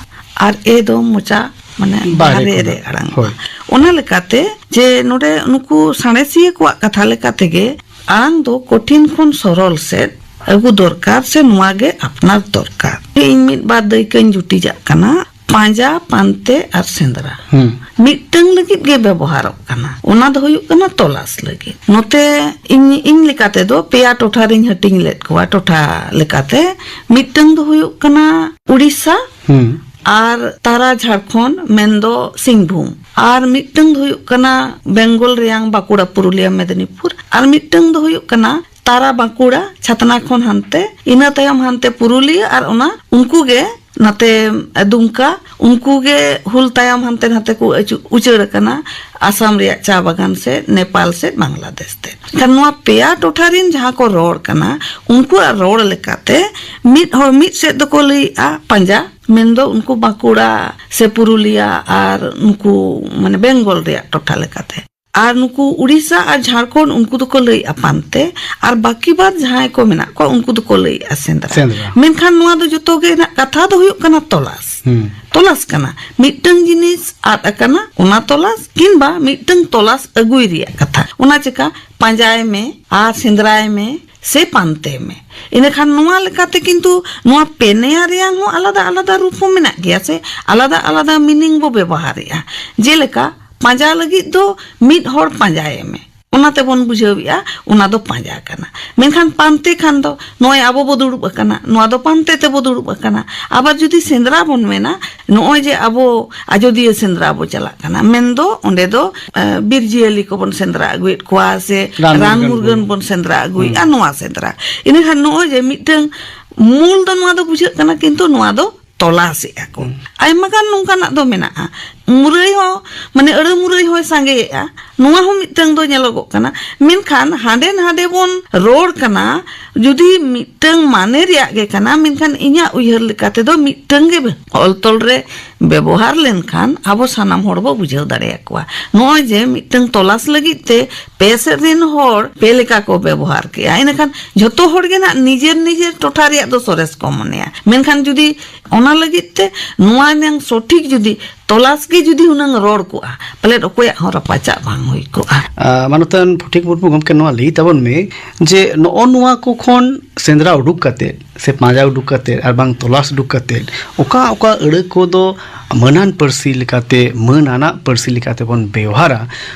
ᱟᱨ ᱮ ᱫᱚ ᱢᱚᱪᱟ, ᱢᱟᱱᱮ, ᱵᱟᱦᱨᱮ ᱵᱟᱦᱨᱮ ᱠᱷᱚᱱ᱾ ᱨᱮ ᱟᱲᱟᱝᱚᱜᱼᱟ᱾ ᱦᱳᱭ᱾ ᱚᱱᱟ ᱞᱮᱠᱟᱛᱮ ᱡᱮ ᱱᱚᱰᱮ ᱱᱩᱠᱩ ᱥᱟᱬᱮᱥᱤᱭᱟᱹ ᱠᱚᱣᱟᱜ ᱠᱟᱛᱷᱟ ᱞᱮᱠᱟ ᱛᱮᱜᱮ ᱟᱲᱟᱝ ᱫᱚ ᱠᱚᱴᱷᱤᱱ ᱠᱷᱚᱱ ᱥᱚᱨᱚᱞ ᱥᱮᱫ ᱟᱹᱜᱩ ᱫᱚᱨᱠᱟᱨ ᱥᱮ ᱱᱚᱣᱟ ᱜᱮ ᱟᱯᱱᱟᱨ ᱫᱚᱨᱠᱟᱨ᱾ ᱤᱧ ᱢᱤᱫ ᱵᱟᱨ ᱫᱟᱹᱭᱠᱟᱹᱧ ᱡᱩᱴᱤᱡᱟᱜ ᱠᱟᱱᱟ᱾ ᱯᱟᱸᱡᱟ, ᱯᱟᱱᱛᱮ ᱟᱨ ᱥᱮᱸᱫᱽᱨᱟ᱾ ᱦᱩᱸ᱾ ᱢᱤᱫᱴᱟᱝ ᱞᱟᱹᱜᱤᱫ ᱜᱮ ᱵᱮᱵᱚᱦᱟᱨᱚᱜ ᱠᱟᱱᱟ, ᱚᱱᱟ ᱫᱚ ᱦᱩᱭᱩᱜ ᱠᱟᱱᱟ ᱛᱚᱞᱟᱥ ᱞᱟᱹᱜᱤᱫ᱾ ᱱᱚᱛᱮ ᱤᱧ, ᱤᱧ ᱞᱮᱠᱟ ᱛᱮᱫᱚ ᱯᱮᱭᱟ ᱴᱚᱴᱷᱟ ᱨᱤᱧ ᱦᱟᱹᱴᱤᱧ ᱞᱮᱫ ᱠᱚᱣᱟ ᱴᱚᱴᱷᱟ ᱞᱮᱠᱟᱛᱮ᱾ ᱢᱤᱫᱴᱟᱝ ᱫᱚ ᱦᱩᱭᱩᱜ ᱠᱟᱱᱟ ᱩᱲᱤᱥᱥᱟ, ᱦᱩᱸ᱾ ᱟᱨ ᱛᱟᱨᱟ ᱡᱷᱟᱲᱠᱷᱚᱸᱰ, ᱢᱮᱱᱫᱚ ᱥᱤᱝᱵᱷᱩᱢ, ᱟᱨ ᱢᱤᱫᱴᱟᱝ ᱫᱚ ᱦᱩᱭᱩᱜ ᱠᱟᱱᱟ ᱵᱮᱝᱜᱚᱞ ᱨᱮᱭᱟᱝ ᱵᱟᱸᱠᱩᱲᱟ, ᱯᱩᱨᱩᱞᱤᱭᱟ, ᱢᱮᱫᱤᱱᱤᱯᱩᱨ, ᱟᱨ ᱢᱤᱫᱴᱟᱝ ᱫᱚ ᱦᱩᱭᱩᱜ ᱠᱟᱱᱟ ᱛᱟᱨᱟ ᱵᱟᱸᱠᱩᱲᱟ, ᱪᱷᱟᱛᱱᱟ ᱠᱷᱚᱱ ᱦᱟᱱᱛᱮ, ᱤᱱᱟᱹ ᱛᱟᱭᱚᱢ ᱦᱟᱱᱛᱮ ᱯᱩᱨᱩᱞᱤᱭᱟᱹ, ᱟᱨ ᱚᱱᱟ ᱩᱱᱠᱩ ᱜᱮ ᱱᱟᱛᱮ ᱫᱩᱢᱠᱟ, ᱩᱱᱠᱩ ᱜᱮ ᱦᱩᱞ ᱛᱟᱭᱚᱢ ᱦᱟᱱᱛᱮ ᱱᱟᱛᱮ ᱠᱚ ᱟᱹᱪᱩ-, ᱩᱪᱟᱹᱲ ᱟᱠᱟᱱᱟ, ᱟᱥᱟᱢ ᱨᱮᱭᱟᱜ ᱪᱟ ᱵᱟᱜᱟᱱ ᱥᱮᱫ, ᱱᱮᱯᱟᱞ ᱥᱮᱫ, ᱵᱟᱝᱞᱟᱫᱮᱥ ᱛᱮ᱾ ᱮᱱᱠᱷᱟᱱ ᱱᱚᱣᱟ ᱯᱮᱭᱟ ᱴᱚᱴᱷᱟ ᱨᱤᱱ ᱡᱟᱦᱟᱸ ᱠᱚ ᱨᱚᱲ ᱠᱟᱱᱟ, ᱩᱱᱠᱩᱣᱟᱜ ᱨᱚᱲ ᱞᱮᱠᱟᱛᱮ ᱢᱤᱫ ᱦᱚᱲ ᱢᱤᱫ ᱥᱮᱫ ᱫᱚᱠᱚ ᱞᱟᱹᱭᱮᱜᱼᱟ ᱯᱟᱸᱡᱟ, ᱢᱮᱱᱫᱚ ᱩᱱᱠᱩ ᱵᱟᱸᱠᱩᱲᱟ ᱥᱮ ᱯᱩᱨᱩᱞᱤᱭᱟ ᱟᱨ ᱱᱩᱠᱩ, ᱢᱟᱱᱮ, ᱵᱮᱝᱜᱚᱞ ᱨᱮᱭᱟᱜ ᱴᱚᱴᱷᱟ ᱞᱮᱠᱟᱛᱮ᱾ ᱟᱨ ᱱᱩᱠᱩ ᱩᱲᱤᱥᱥᱟ ᱟᱨ ᱡᱷᱟᱲᱠᱷᱚᱸᱰ, ᱩᱱᱠᱩ ᱫᱚᱠᱚ ᱞᱟᱹᱭᱮᱜᱼᱟ ᱯᱟᱱᱛᱮ, ᱟᱨ ᱵᱟᱹᱠᱤ ᱵᱟᱫ ᱡᱟᱦᱟᱸᱭ ᱠᱚ ᱢᱮᱱᱟᱜ ᱠᱚᱣᱟ, ᱩᱱᱠᱩ ᱫᱚᱠᱚ ᱞᱟᱹᱭᱮᱜᱼᱟ ᱥᱮᱸᱫᱽᱨᱟ᱾ ᱥᱮᱸᱫᱽᱨᱟ᱾ ᱢᱮᱱᱠᱷᱟᱱ ᱱᱚᱣᱟ ᱫᱚ ᱡᱚᱛᱚ ᱜᱮ ᱱᱟᱜ ᱠᱟᱛᱷᱟ ᱫᱚ ᱦᱩᱭᱩᱜ ᱠᱟᱱᱟ ᱛᱚᱞᱟᱥ᱾ ᱦᱩᱸ᱾ ᱛᱚᱞᱟᱥ ᱠᱟᱱᱟ, ᱢᱤᱫᱴᱟᱝ ᱡᱤᱱᱤᱥ ᱟᱫ ᱟᱠᱟᱱᱟ, ᱚᱱᱟ ᱛᱚᱞᱟᱥ, ᱠᱤᱝᱵᱟ ᱢᱤᱫᱴᱟᱝ ᱛᱚᱞᱟᱥ ᱟᱹᱜᱩᱭ ᱨᱮᱭᱟᱜ ᱠᱟᱛᱷᱟ᱾ ᱚᱱᱟ ᱪᱮᱠᱟ ᱯᱟᱸᱡᱟᱭ ᱢᱮ ᱟᱨ ᱥᱮᱸᱫᱽᱨᱟᱭ ᱢᱮ ᱥᱮ ᱯᱟᱱᱛᱮ ᱢᱮ᱾ ᱤᱱᱟᱹᱠᱷᱟᱱ ᱱᱚᱣᱟ ᱞᱮᱠᱟᱛᱮ ᱠᱤᱱᱛᱩ ᱱᱚᱣᱟ ᱯᱮᱱᱮᱭᱟ ᱨᱮᱭᱟᱝ ᱦᱚᱸ ᱟᱞᱟᱫᱟ ᱟᱞᱟᱫᱟ ᱨᱩᱯ ᱦᱚᱸ ᱢᱮᱱᱟᱜ ᱜᱮᱭᱟ ᱥᱮ, ᱟᱞᱟᱫᱟ ᱟᱞᱟᱫᱟ meaning ᱵᱚ ᱵᱮᱵᱚᱦᱟᱨᱮᱜᱼᱟ᱾ ᱡᱮᱞᱮᱠᱟ ᱯᱟᱸᱡᱟ ᱞᱟᱹᱜᱤᱫ ᱫᱚ ᱢᱤᱫ ᱦᱚᱲ ᱯᱟᱸᱡᱟᱭᱮ ᱢᱮ, ᱚᱱᱟ ᱛᱮᱵᱚᱱ ᱵᱩᱡᱷᱟᱹᱣᱮᱜᱼᱟ, ᱚᱱᱟ ᱫᱚ ᱯᱟᱸᱡᱟ ᱠᱟᱱᱟ᱾ ᱢᱮᱱᱠᱷᱟᱱ ᱯᱟᱱᱛᱮ ᱠᱷᱟᱱ ᱫᱚ ᱱᱚᱜᱼᱚᱭ ᱟᱵᱚ ᱵᱚ ᱫᱩᱲᱩᱵ ᱟᱠᱟᱱᱟ, ᱱᱚᱣᱟ ᱫᱚ ᱯᱟᱱᱛᱮ ᱛᱮᱵᱚ ᱫᱩᱲᱩᱵ ᱟᱠᱟᱱᱟ᱾ ᱟᱵᱟᱨ ᱡᱩᱫᱤ ᱥᱮᱸᱫᱽᱨᱟ ᱵᱚᱱ ᱢᱮᱱᱟ, ᱱᱚᱜᱼᱚᱭ ᱡᱮ ᱟᱵᱚ ᱟᱡᱚᱫᱤᱭᱟᱹ ᱥᱮᱸᱫᱽᱨᱟ ᱵᱚ ᱪᱟᱞᱟᱜ ᱠᱟᱱᱟ, ᱢᱮᱱᱫᱚ ᱚᱸᱰᱮ ᱫᱚ, ᱮ, ᱵᱤᱨ ᱡᱤᱭᱟᱹᱞᱤ ᱠᱚᱵᱚᱱ ᱥᱮᱸᱫᱽᱨᱟ ᱟᱹᱜᱩᱭᱮᱫ ᱠᱚᱣᱟ ᱥᱮ ᱨᱟᱱ ᱨᱟᱱ ᱢᱩᱨᱜᱟᱹᱱ ᱢᱩᱨᱜᱟᱹᱱ ᱵᱚᱱ᱾ ᱵᱚᱱ ᱥᱮᱸᱫᱽᱨᱟ ᱟᱹᱜᱩᱭᱮᱫᱼᱟ, ᱦᱩᱸ᱾ ᱱᱚᱣᱟ ᱥᱮᱸᱫᱽᱨᱟ᱾ ᱤᱱᱟᱹᱠᱷᱟᱱ ᱱᱚᱜᱼᱚᱭ ᱡᱮ ᱢᱤᱫᱴᱟᱝ ᱢᱩᱞ ᱫᱚ ᱱᱚᱣᱟ ᱫᱚ ᱵᱩᱡᱷᱟᱹᱜ ᱠᱟᱱᱟ, ᱠᱤᱱᱛᱩ ᱱᱚᱣᱟ ᱫᱚ ᱛᱚᱞᱟᱥᱮᱜᱼᱟ ᱠᱚ᱾ ᱦᱩᱸ᱾ ᱟᱭᱢᱟ ᱜᱟᱱ ᱱᱚᱝᱠᱟᱱᱟᱜ ᱫᱚ ᱢᱮᱱᱟᱜᱼᱟ᱾ ᱢᱩᱨᱟᱹᱭ ᱦᱚᱸ, ᱢᱟᱱᱮ, ᱟᱹᱲᱟᱹ ᱢᱩᱨᱟᱹᱭ ᱦᱚᱸᱭ ᱥᱟᱸᱜᱮᱭᱮᱜᱼᱟ, ᱱᱚᱣᱟ ᱦᱚᱸ ᱢᱤᱫᱴᱟᱝ ᱫᱚ ᱧᱮᱞᱚᱜᱚᱜ ᱠᱟᱱᱟ᱾ ᱢᱮᱱᱠᱷᱟᱱ ᱦᱟᱸᱰᱮ ᱱᱟᱰᱮ ᱵᱚᱱ ᱨᱚᱲ ᱠᱟᱱᱟ, ᱡᱩᱫᱤ ᱢᱤᱫᱴᱟᱝ ᱢᱟᱱᱮ ᱨᱮᱭᱟᱜ ᱜᱮ ᱠᱟᱱᱟ, ᱢᱮᱱᱠᱷᱟᱱ ᱤᱧᱟᱹᱜ ᱩᱭᱦᱟᱹᱨ ᱞᱮᱠᱟ ᱛᱮᱫᱚ ᱢᱤᱫᱴᱟᱝ ᱜᱮ ᱚᱞ ᱛᱚᱞ ᱨᱮ ᱵᱮᱵᱚᱦᱟᱨ ᱞᱮᱱᱠᱷᱟᱱ ᱟᱵᱚ ᱥᱟᱱᱟᱢ ᱦᱚᱲ ᱵᱚ ᱵᱩᱡᱷᱟᱹᱣ ᱫᱟᱲᱮᱭᱟᱠᱚᱣᱟ᱾ ᱱᱚᱜᱼᱚᱭ ᱡᱮ ᱢᱤᱫᱴᱟᱝ ᱛᱚᱞᱟᱥ ᱞᱟᱹᱜᱤᱫ ᱛᱮ ᱯᱮ ᱥᱮᱫ ᱨᱮᱱ ᱦᱚᱲ ᱯᱮ ᱞᱮᱠᱟ ᱠᱚ ᱵᱮᱵᱚᱦᱟᱨ ᱠᱮᱜᱼᱟ, ᱮᱸᱰᱮᱠᱷᱟᱱ ᱡᱷᱚᱛᱚ ᱦᱚᱲ ᱜᱮ ᱱᱟᱜ ᱱᱤᱡᱮᱨ ᱱᱤᱡᱮᱨ ᱴᱚᱴᱷᱟ ᱨᱮᱭᱟᱜ ᱫᱚ ᱥᱚᱨᱮᱥ ᱠᱚ ᱢᱚᱱᱮᱭᱟ᱾ ᱢᱮᱱᱠᱷᱟᱱ ᱡᱩᱫᱤ ᱚᱱᱟ ᱞᱟᱹᱜᱤᱫ ᱛᱮ ᱱᱚᱣᱟ ᱨᱮᱱᱟᱝ ᱥᱚᱴᱷᱤᱠ ᱡᱩᱫᱤ ᱛᱚᱞᱟᱥ ᱜᱮ ᱡᱩᱫᱤ ᱦᱩᱱᱟᱹᱝ ᱨᱚᱲ ᱠᱚᱜᱼᱟ, ᱯᱟᱞᱮᱫ ᱚᱠᱚᱭᱟᱜ ᱦᱚᱸ ᱨᱟᱯᱟᱪᱟᱜ ᱵᱟᱝ ᱦᱩᱭ ᱠᱚᱜᱼᱟ᱾ ᱟᱨ ᱢᱟᱱᱚᱛᱟᱱ ᱯᱷᱩᱴᱤᱠ ᱢᱩᱨᱢᱩ ᱜᱚᱢᱠᱮ, ᱱᱚᱣᱟ ᱞᱟᱹᱭ ᱛᱟᱵᱚᱱ ᱢᱮ ᱡᱮ ᱱᱚᱜᱼᱚ ᱱᱚᱣᱟ ᱠᱚ ᱠᱷᱚᱱ ᱥᱮᱸᱫᱽᱨᱟ ᱩᱰᱩᱠ ᱠᱟᱛᱮ ᱥᱮ ᱯᱟᱸᱡᱟ ᱩᱰᱩᱠ ᱠᱟᱛᱮ ᱟᱨ ᱵᱟᱝ ᱛᱚᱞᱟᱥ ᱩᱰᱩᱠ ᱠᱟᱛᱮ ᱚᱠᱟ ᱚᱠᱟ ᱟᱹᱲᱟᱹ ᱠᱚᱫᱚ ᱢᱟᱹᱱᱟᱱ ᱯᱟᱹᱨᱥᱤ ᱞᱮᱠᱟᱛᱮ, ᱢᱟᱹᱱ ᱟᱱᱟᱜ ᱯᱟᱹᱨᱥᱤ ᱞᱮᱠᱟᱛᱮ ᱵᱚᱱ ᱵᱮᱣᱦᱟᱨᱟ,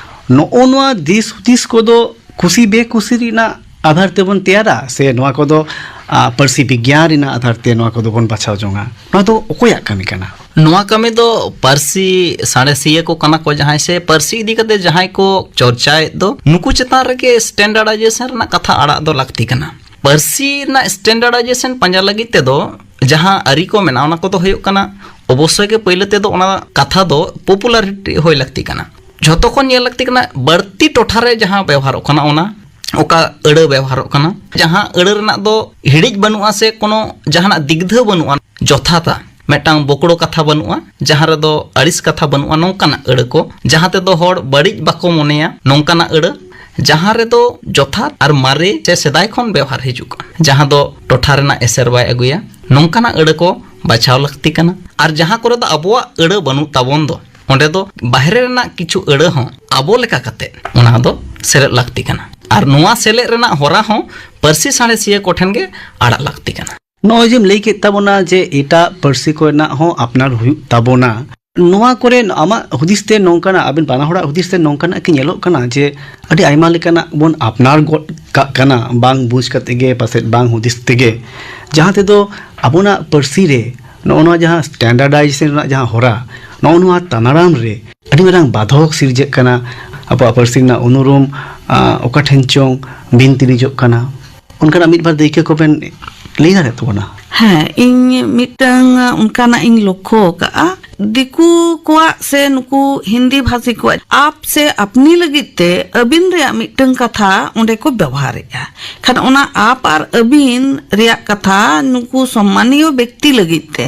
ᱱᱚᱜᱼᱚ ᱱᱚᱣᱟ ᱫᱤᱥ ᱦᱩᱫᱤᱥ ᱠᱚᱫᱚ ᱠᱩᱥᱤ ᱵᱮᱠᱩᱥᱤ ᱨᱮᱱᱟᱜ ᱟᱫᱷᱟᱨ ᱛᱮᱵᱚᱱ ᱛᱮᱭᱟᱨᱟ, ᱥᱮ ᱱᱚᱣᱟ ᱠᱚᱫᱚ, ᱟ, ᱯᱟᱹᱨᱥᱤ ᱵᱤᱜᱽᱭᱟᱱ ᱨᱮᱱᱟᱜ ᱟᱫᱷᱟᱨ ᱛᱮ ᱱᱚᱣᱟ ᱠᱚᱫᱚ ᱵᱚᱱ ᱵᱟᱪᱷᱟᱣ ᱡᱚᱝᱟ? ᱱᱚᱣᱟ ᱫᱚ ᱚᱠᱚᱭᱟᱜ ᱠᱟᱹᱢᱤ ᱠᱟᱱᱟ? ᱱᱚᱣᱟ ᱠᱟᱹᱢᱤ ᱫᱚ ᱯᱟᱹᱨᱥᱤ ᱥᱟᱬᱮᱥᱤᱭᱟᱹ ᱠᱚ ᱠᱟᱱᱟ ᱠᱚ ᱡᱟᱦᱟᱸᱭ, ᱥᱮ ᱯᱟᱹᱨᱥᱤ ᱤᱫᱤ ᱠᱟᱛᱮ ᱡᱟᱦᱟᱸᱭ ᱠᱚ ᱪᱚᱨᱪᱟᱭᱮᱫ ᱫᱚ, ᱱᱩᱠᱩ ᱪᱮᱛᱟᱱ ᱨᱮᱜᱮ standardization ᱨᱮᱱᱟᱜ ᱠᱟᱛᱷᱟ ᱟᱲᱟᱜ ᱫᱚ ᱞᱟᱹᱠᱛᱤ ᱠᱟᱱᱟ᱾ ᱯᱟᱹᱨᱥᱤ ᱨᱮᱱᱟᱜ standardization ᱯᱟᱸᱡᱟ ᱞᱟᱹᱜᱤᱫ ᱛᱮᱫᱚ ᱡᱟᱦᱟᱸ ᱟᱹᱨᱤ ᱠᱚ ᱢᱮᱱᱟᱜᱼᱟ, ᱚᱱᱟ ᱠᱚᱫᱚ ᱦᱩᱭᱩᱜ ᱠᱟᱱᱟ, ᱚᱵᱚᱥᱥᱳᱭ ᱜᱮ ᱯᱳᱭᱞᱳ ᱛᱮᱫᱚ ᱚᱱᱟ ᱠᱟᱛᱷᱟ ᱫᱚ popularity ᱦᱩᱭ ᱞᱟᱹᱠᱛᱤ ᱠᱟᱱᱟ᱾ ᱡᱷᱚᱛᱚ ᱠᱷᱚᱱ ᱧᱮᱞ ᱞᱟᱹᱠᱛᱤ ᱠᱟᱱᱟ, ᱵᱟᱹᱲᱛᱤ ᱴᱚᱴᱷᱟ ᱨᱮ ᱡᱟᱦᱟᱸ ᱵᱮᱣᱦᱟᱨᱚᱜ ᱠᱟᱱᱟ, ᱚᱱᱟ ᱚᱠᱟ ᱟᱹᱲᱟᱹ ᱵᱮᱣᱦᱟᱨᱚᱜ ᱠᱟᱱᱟ, ᱡᱟᱦᱟᱸ ᱟᱹᱲᱟᱹ ᱨᱮᱱᱟᱜ ᱫᱚ ᱦᱤᱲᱤᱡ ᱵᱟᱹᱱᱩᱜᱼᱟ ᱥᱮ ᱠᱳᱱᱳ ᱡᱟᱦᱟᱱᱟᱜ ᱫᱤᱜᱽᱫᱷᱟᱹ ᱵᱟᱹᱱᱩᱜᱼᱟ, ᱡᱚᱛᱷᱟᱛᱟ, ᱢᱤᱫᱴᱟᱝ ᱵᱳᱠᱲᱳ ᱠᱟᱛᱷᱟ ᱵᱟᱹᱱᱩᱜᱼᱟ, ᱡᱟᱦᱟᱸ ᱨᱮᱫᱚ ᱟᱹᱲᱤᱥ ᱠᱟᱛᱷᱟ ᱵᱟᱹᱱᱩᱜᱼᱟ, ᱱᱚᱝᱠᱟᱱᱟᱜ ᱟᱹᱲᱟᱹ ᱠᱚ, ᱡᱟᱦᱟᱸ ᱛᱮᱫᱚ ᱦᱚᱲ ᱵᱟᱹᱲᱤᱡ ᱵᱟᱠᱚ ᱢᱚᱱᱮᱭᱟ, ᱱᱚᱝᱠᱟᱱᱟᱜ ᱟᱹᱲᱟᱹ, ᱡᱟᱦᱟᱸ ᱨᱮᱫᱚ ᱡᱚᱛᱷᱟᱛ ᱟᱨ ᱢᱟᱨᱮ ᱥᱮ ᱥᱮᱫᱟᱭ ᱠᱷᱚᱱ ᱵᱮᱣᱦᱟᱨ ᱦᱤᱡᱩᱜ ᱠᱟᱱᱟ, ᱡᱟᱦᱟᱸ ᱫᱚ ᱴᱚᱴᱷᱟ ᱨᱮᱱᱟᱜ ᱮᱥᱮᱨ ᱵᱟᱭ ᱟᱹᱜᱩᱭᱟ, ᱱᱚᱝᱠᱟᱱᱟᱜ ᱟᱹᱲᱟᱹ ᱠᱚ ᱵᱟᱪᱷᱟᱣ ᱞᱟᱹᱠᱛᱤ ᱠᱟᱱᱟ᱾ ᱟᱨ ᱡᱟᱦᱟᱸ ᱠᱚᱨᱮ ᱫᱚ ᱟᱵᱚᱣᱟᱜ ᱟᱹᱲᱟᱹ ᱵᱟᱹᱱᱩᱜ ᱛᱟᱵᱚᱱ ᱫᱚ, ᱚᱸᱰᱮ ᱫᱚ ᱵᱟᱦᱨᱮ ᱨᱮᱱᱟᱜ ᱠᱤᱪᱷᱩ ᱟᱹᱲᱟᱹ ᱦᱚᱸ ᱟᱵᱚ ᱞᱮᱠᱟ ᱠᱟᱛᱮ ᱚᱱᱟ ᱫᱚ ᱥᱮᱞᱮᱫ ᱞᱟᱹᱠᱛᱤ ᱠᱟᱱᱟ᱾ ᱟᱨ ᱱᱚᱣᱟ ᱥᱮᱞᱮᱫ ᱨᱮᱱᱟᱜ ᱦᱚᱨᱟ ᱦᱚᱸ ᱯᱟᱹᱨᱥᱤ ᱥᱟᱬᱮᱥᱤᱭᱟᱹ ᱠᱚᱴᱷᱮᱱ ᱜᱮ ᱟᱲᱟᱜ ᱞᱟᱹᱠᱛᱤ ᱠᱟᱱᱟ᱾ ᱱᱚᱜᱼᱚᱭ ᱡᱮᱢ ᱞᱟᱹᱭ ᱠᱮᱫ ᱛᱟᱵᱚᱱᱟ ᱡᱮ ᱮᱴᱟᱜ ᱯᱟᱹᱨᱥᱤ ᱠᱚᱨᱮᱱᱟᱜ ᱦᱚᱸ ᱟᱯᱱᱟᱨ ᱦᱩᱭᱩᱜ ᱛᱟᱵᱚᱱᱟ, ᱱᱚᱣᱟ ᱠᱚᱨᱮ ᱟᱢᱟᱜ ᱦᱩᱫᱤᱥ ᱛᱮ ᱱᱚᱝᱠᱟᱱᱟᱜ, ᱟᱵᱮᱱ ᱵᱟᱱᱟ ᱦᱚᱲᱟᱜ ᱦᱩᱫᱤᱥ ᱛᱮ ᱱᱚᱝᱠᱟᱱᱟᱜ ᱠᱤ ᱧᱮᱞᱚᱜ ᱠᱟᱱᱟ ᱡᱮ ᱟᱹᱰᱤ ᱟᱭᱢᱟ ᱞᱮᱠᱟᱱᱟᱜ ᱵᱚᱱ ᱟᱯᱱᱟᱨ ᱜᱚᱫ ᱠᱟᱜ ᱠᱟᱱᱟ, ᱵᱟᱝ ᱵᱩᱡᱽ ᱠᱟᱛᱮ ᱜᱮ, ᱯᱟᱥᱮᱡ ᱵᱟᱝ ᱦᱩᱫᱤᱥ ᱛᱮᱜᱮ, ᱡᱟᱦᱟᱸ ᱛᱮᱫᱚ ᱟᱵᱚᱱᱟᱜ ᱯᱟᱹᱨᱥᱤ ᱨᱮ ᱱᱚᱜᱼᱚ ᱱᱚᱣᱟ ᱡᱟᱦᱟᱸ standardization ᱨᱮᱱᱟᱜ ᱡᱟᱦᱟᱸ ᱦᱚᱨᱟ, ᱱᱚᱜᱼᱚ ᱱᱚᱣᱟ ᱛᱟᱱᱟᱲᱟᱢ ᱨᱮ ᱟᱹᱰᱤ ᱢᱟᱨᱟᱝ ᱵᱟᱫᱷᱚᱠ ᱥᱤᱨᱡᱟᱹᱜ ᱠᱟᱱᱟ᱾ ᱟᱵᱚᱣᱟᱜ ᱯᱟᱹᱨᱥᱤ ᱨᱮᱱᱟᱜ ᱩᱱᱩᱨᱩᱢ, ᱟ, ᱚᱠᱟ ᱴᱷᱮᱱ ᱪᱚᱝ ᱵᱤᱱ ᱛᱤᱨᱤᱡᱚᱜ ᱠᱟᱱᱟ᱾ ᱚᱱᱠᱟᱱᱟᱜ ᱢᱤᱫ ᱵᱟᱨ ᱫᱟᱹᱭᱠᱟᱹ ᱠᱚᱵᱮᱱ ᱞᱟᱹᱭ ᱫᱟᱲᱮᱭᱟᱜ ᱛᱟᱵᱚᱱᱟ? ᱦᱮᱸ, ᱤᱧ ᱢᱤᱫᱴᱟᱝ ᱚᱱᱠᱟᱱᱟᱜ ᱤᱧ ᱞᱚᱠᱠᱷᱚ ᱟᱠᱟᱫᱼᱟ᱾ ᱫᱤᱠᱩ ᱠᱚᱣᱟᱜ ᱥᱮ ᱱᱩᱠᱩ ᱦᱤᱱᱫᱤ ᱵᱷᱟᱥᱤ ᱠᱚᱣᱟᱜ ᱟᱯ ᱥᱮ ᱟᱯᱱᱤ ᱞᱟᱹᱜᱤᱫ ᱛᱮ ᱟᱹᱵᱤᱱ ᱨᱮᱭᱟᱜ ᱢᱤᱫᱴᱟᱝ ᱠᱟᱛᱷᱟ ᱚᱸᱰᱮ ᱠᱚ ᱵᱮᱵᱚᱦᱟᱨᱮᱫᱼᱟ᱾ ᱠᱷᱟᱱ ᱚᱱᱟ ᱟᱯ ᱟᱨ ᱟᱹᱵᱤᱱ ᱨᱮᱭᱟᱜ ᱠᱟᱛᱷᱟ ᱱᱩᱠᱩ ᱥᱚᱢᱢᱟᱱᱤᱭᱚ ᱵᱮᱠᱛᱤ ᱞᱟᱹᱜᱤᱫ ᱛᱮ,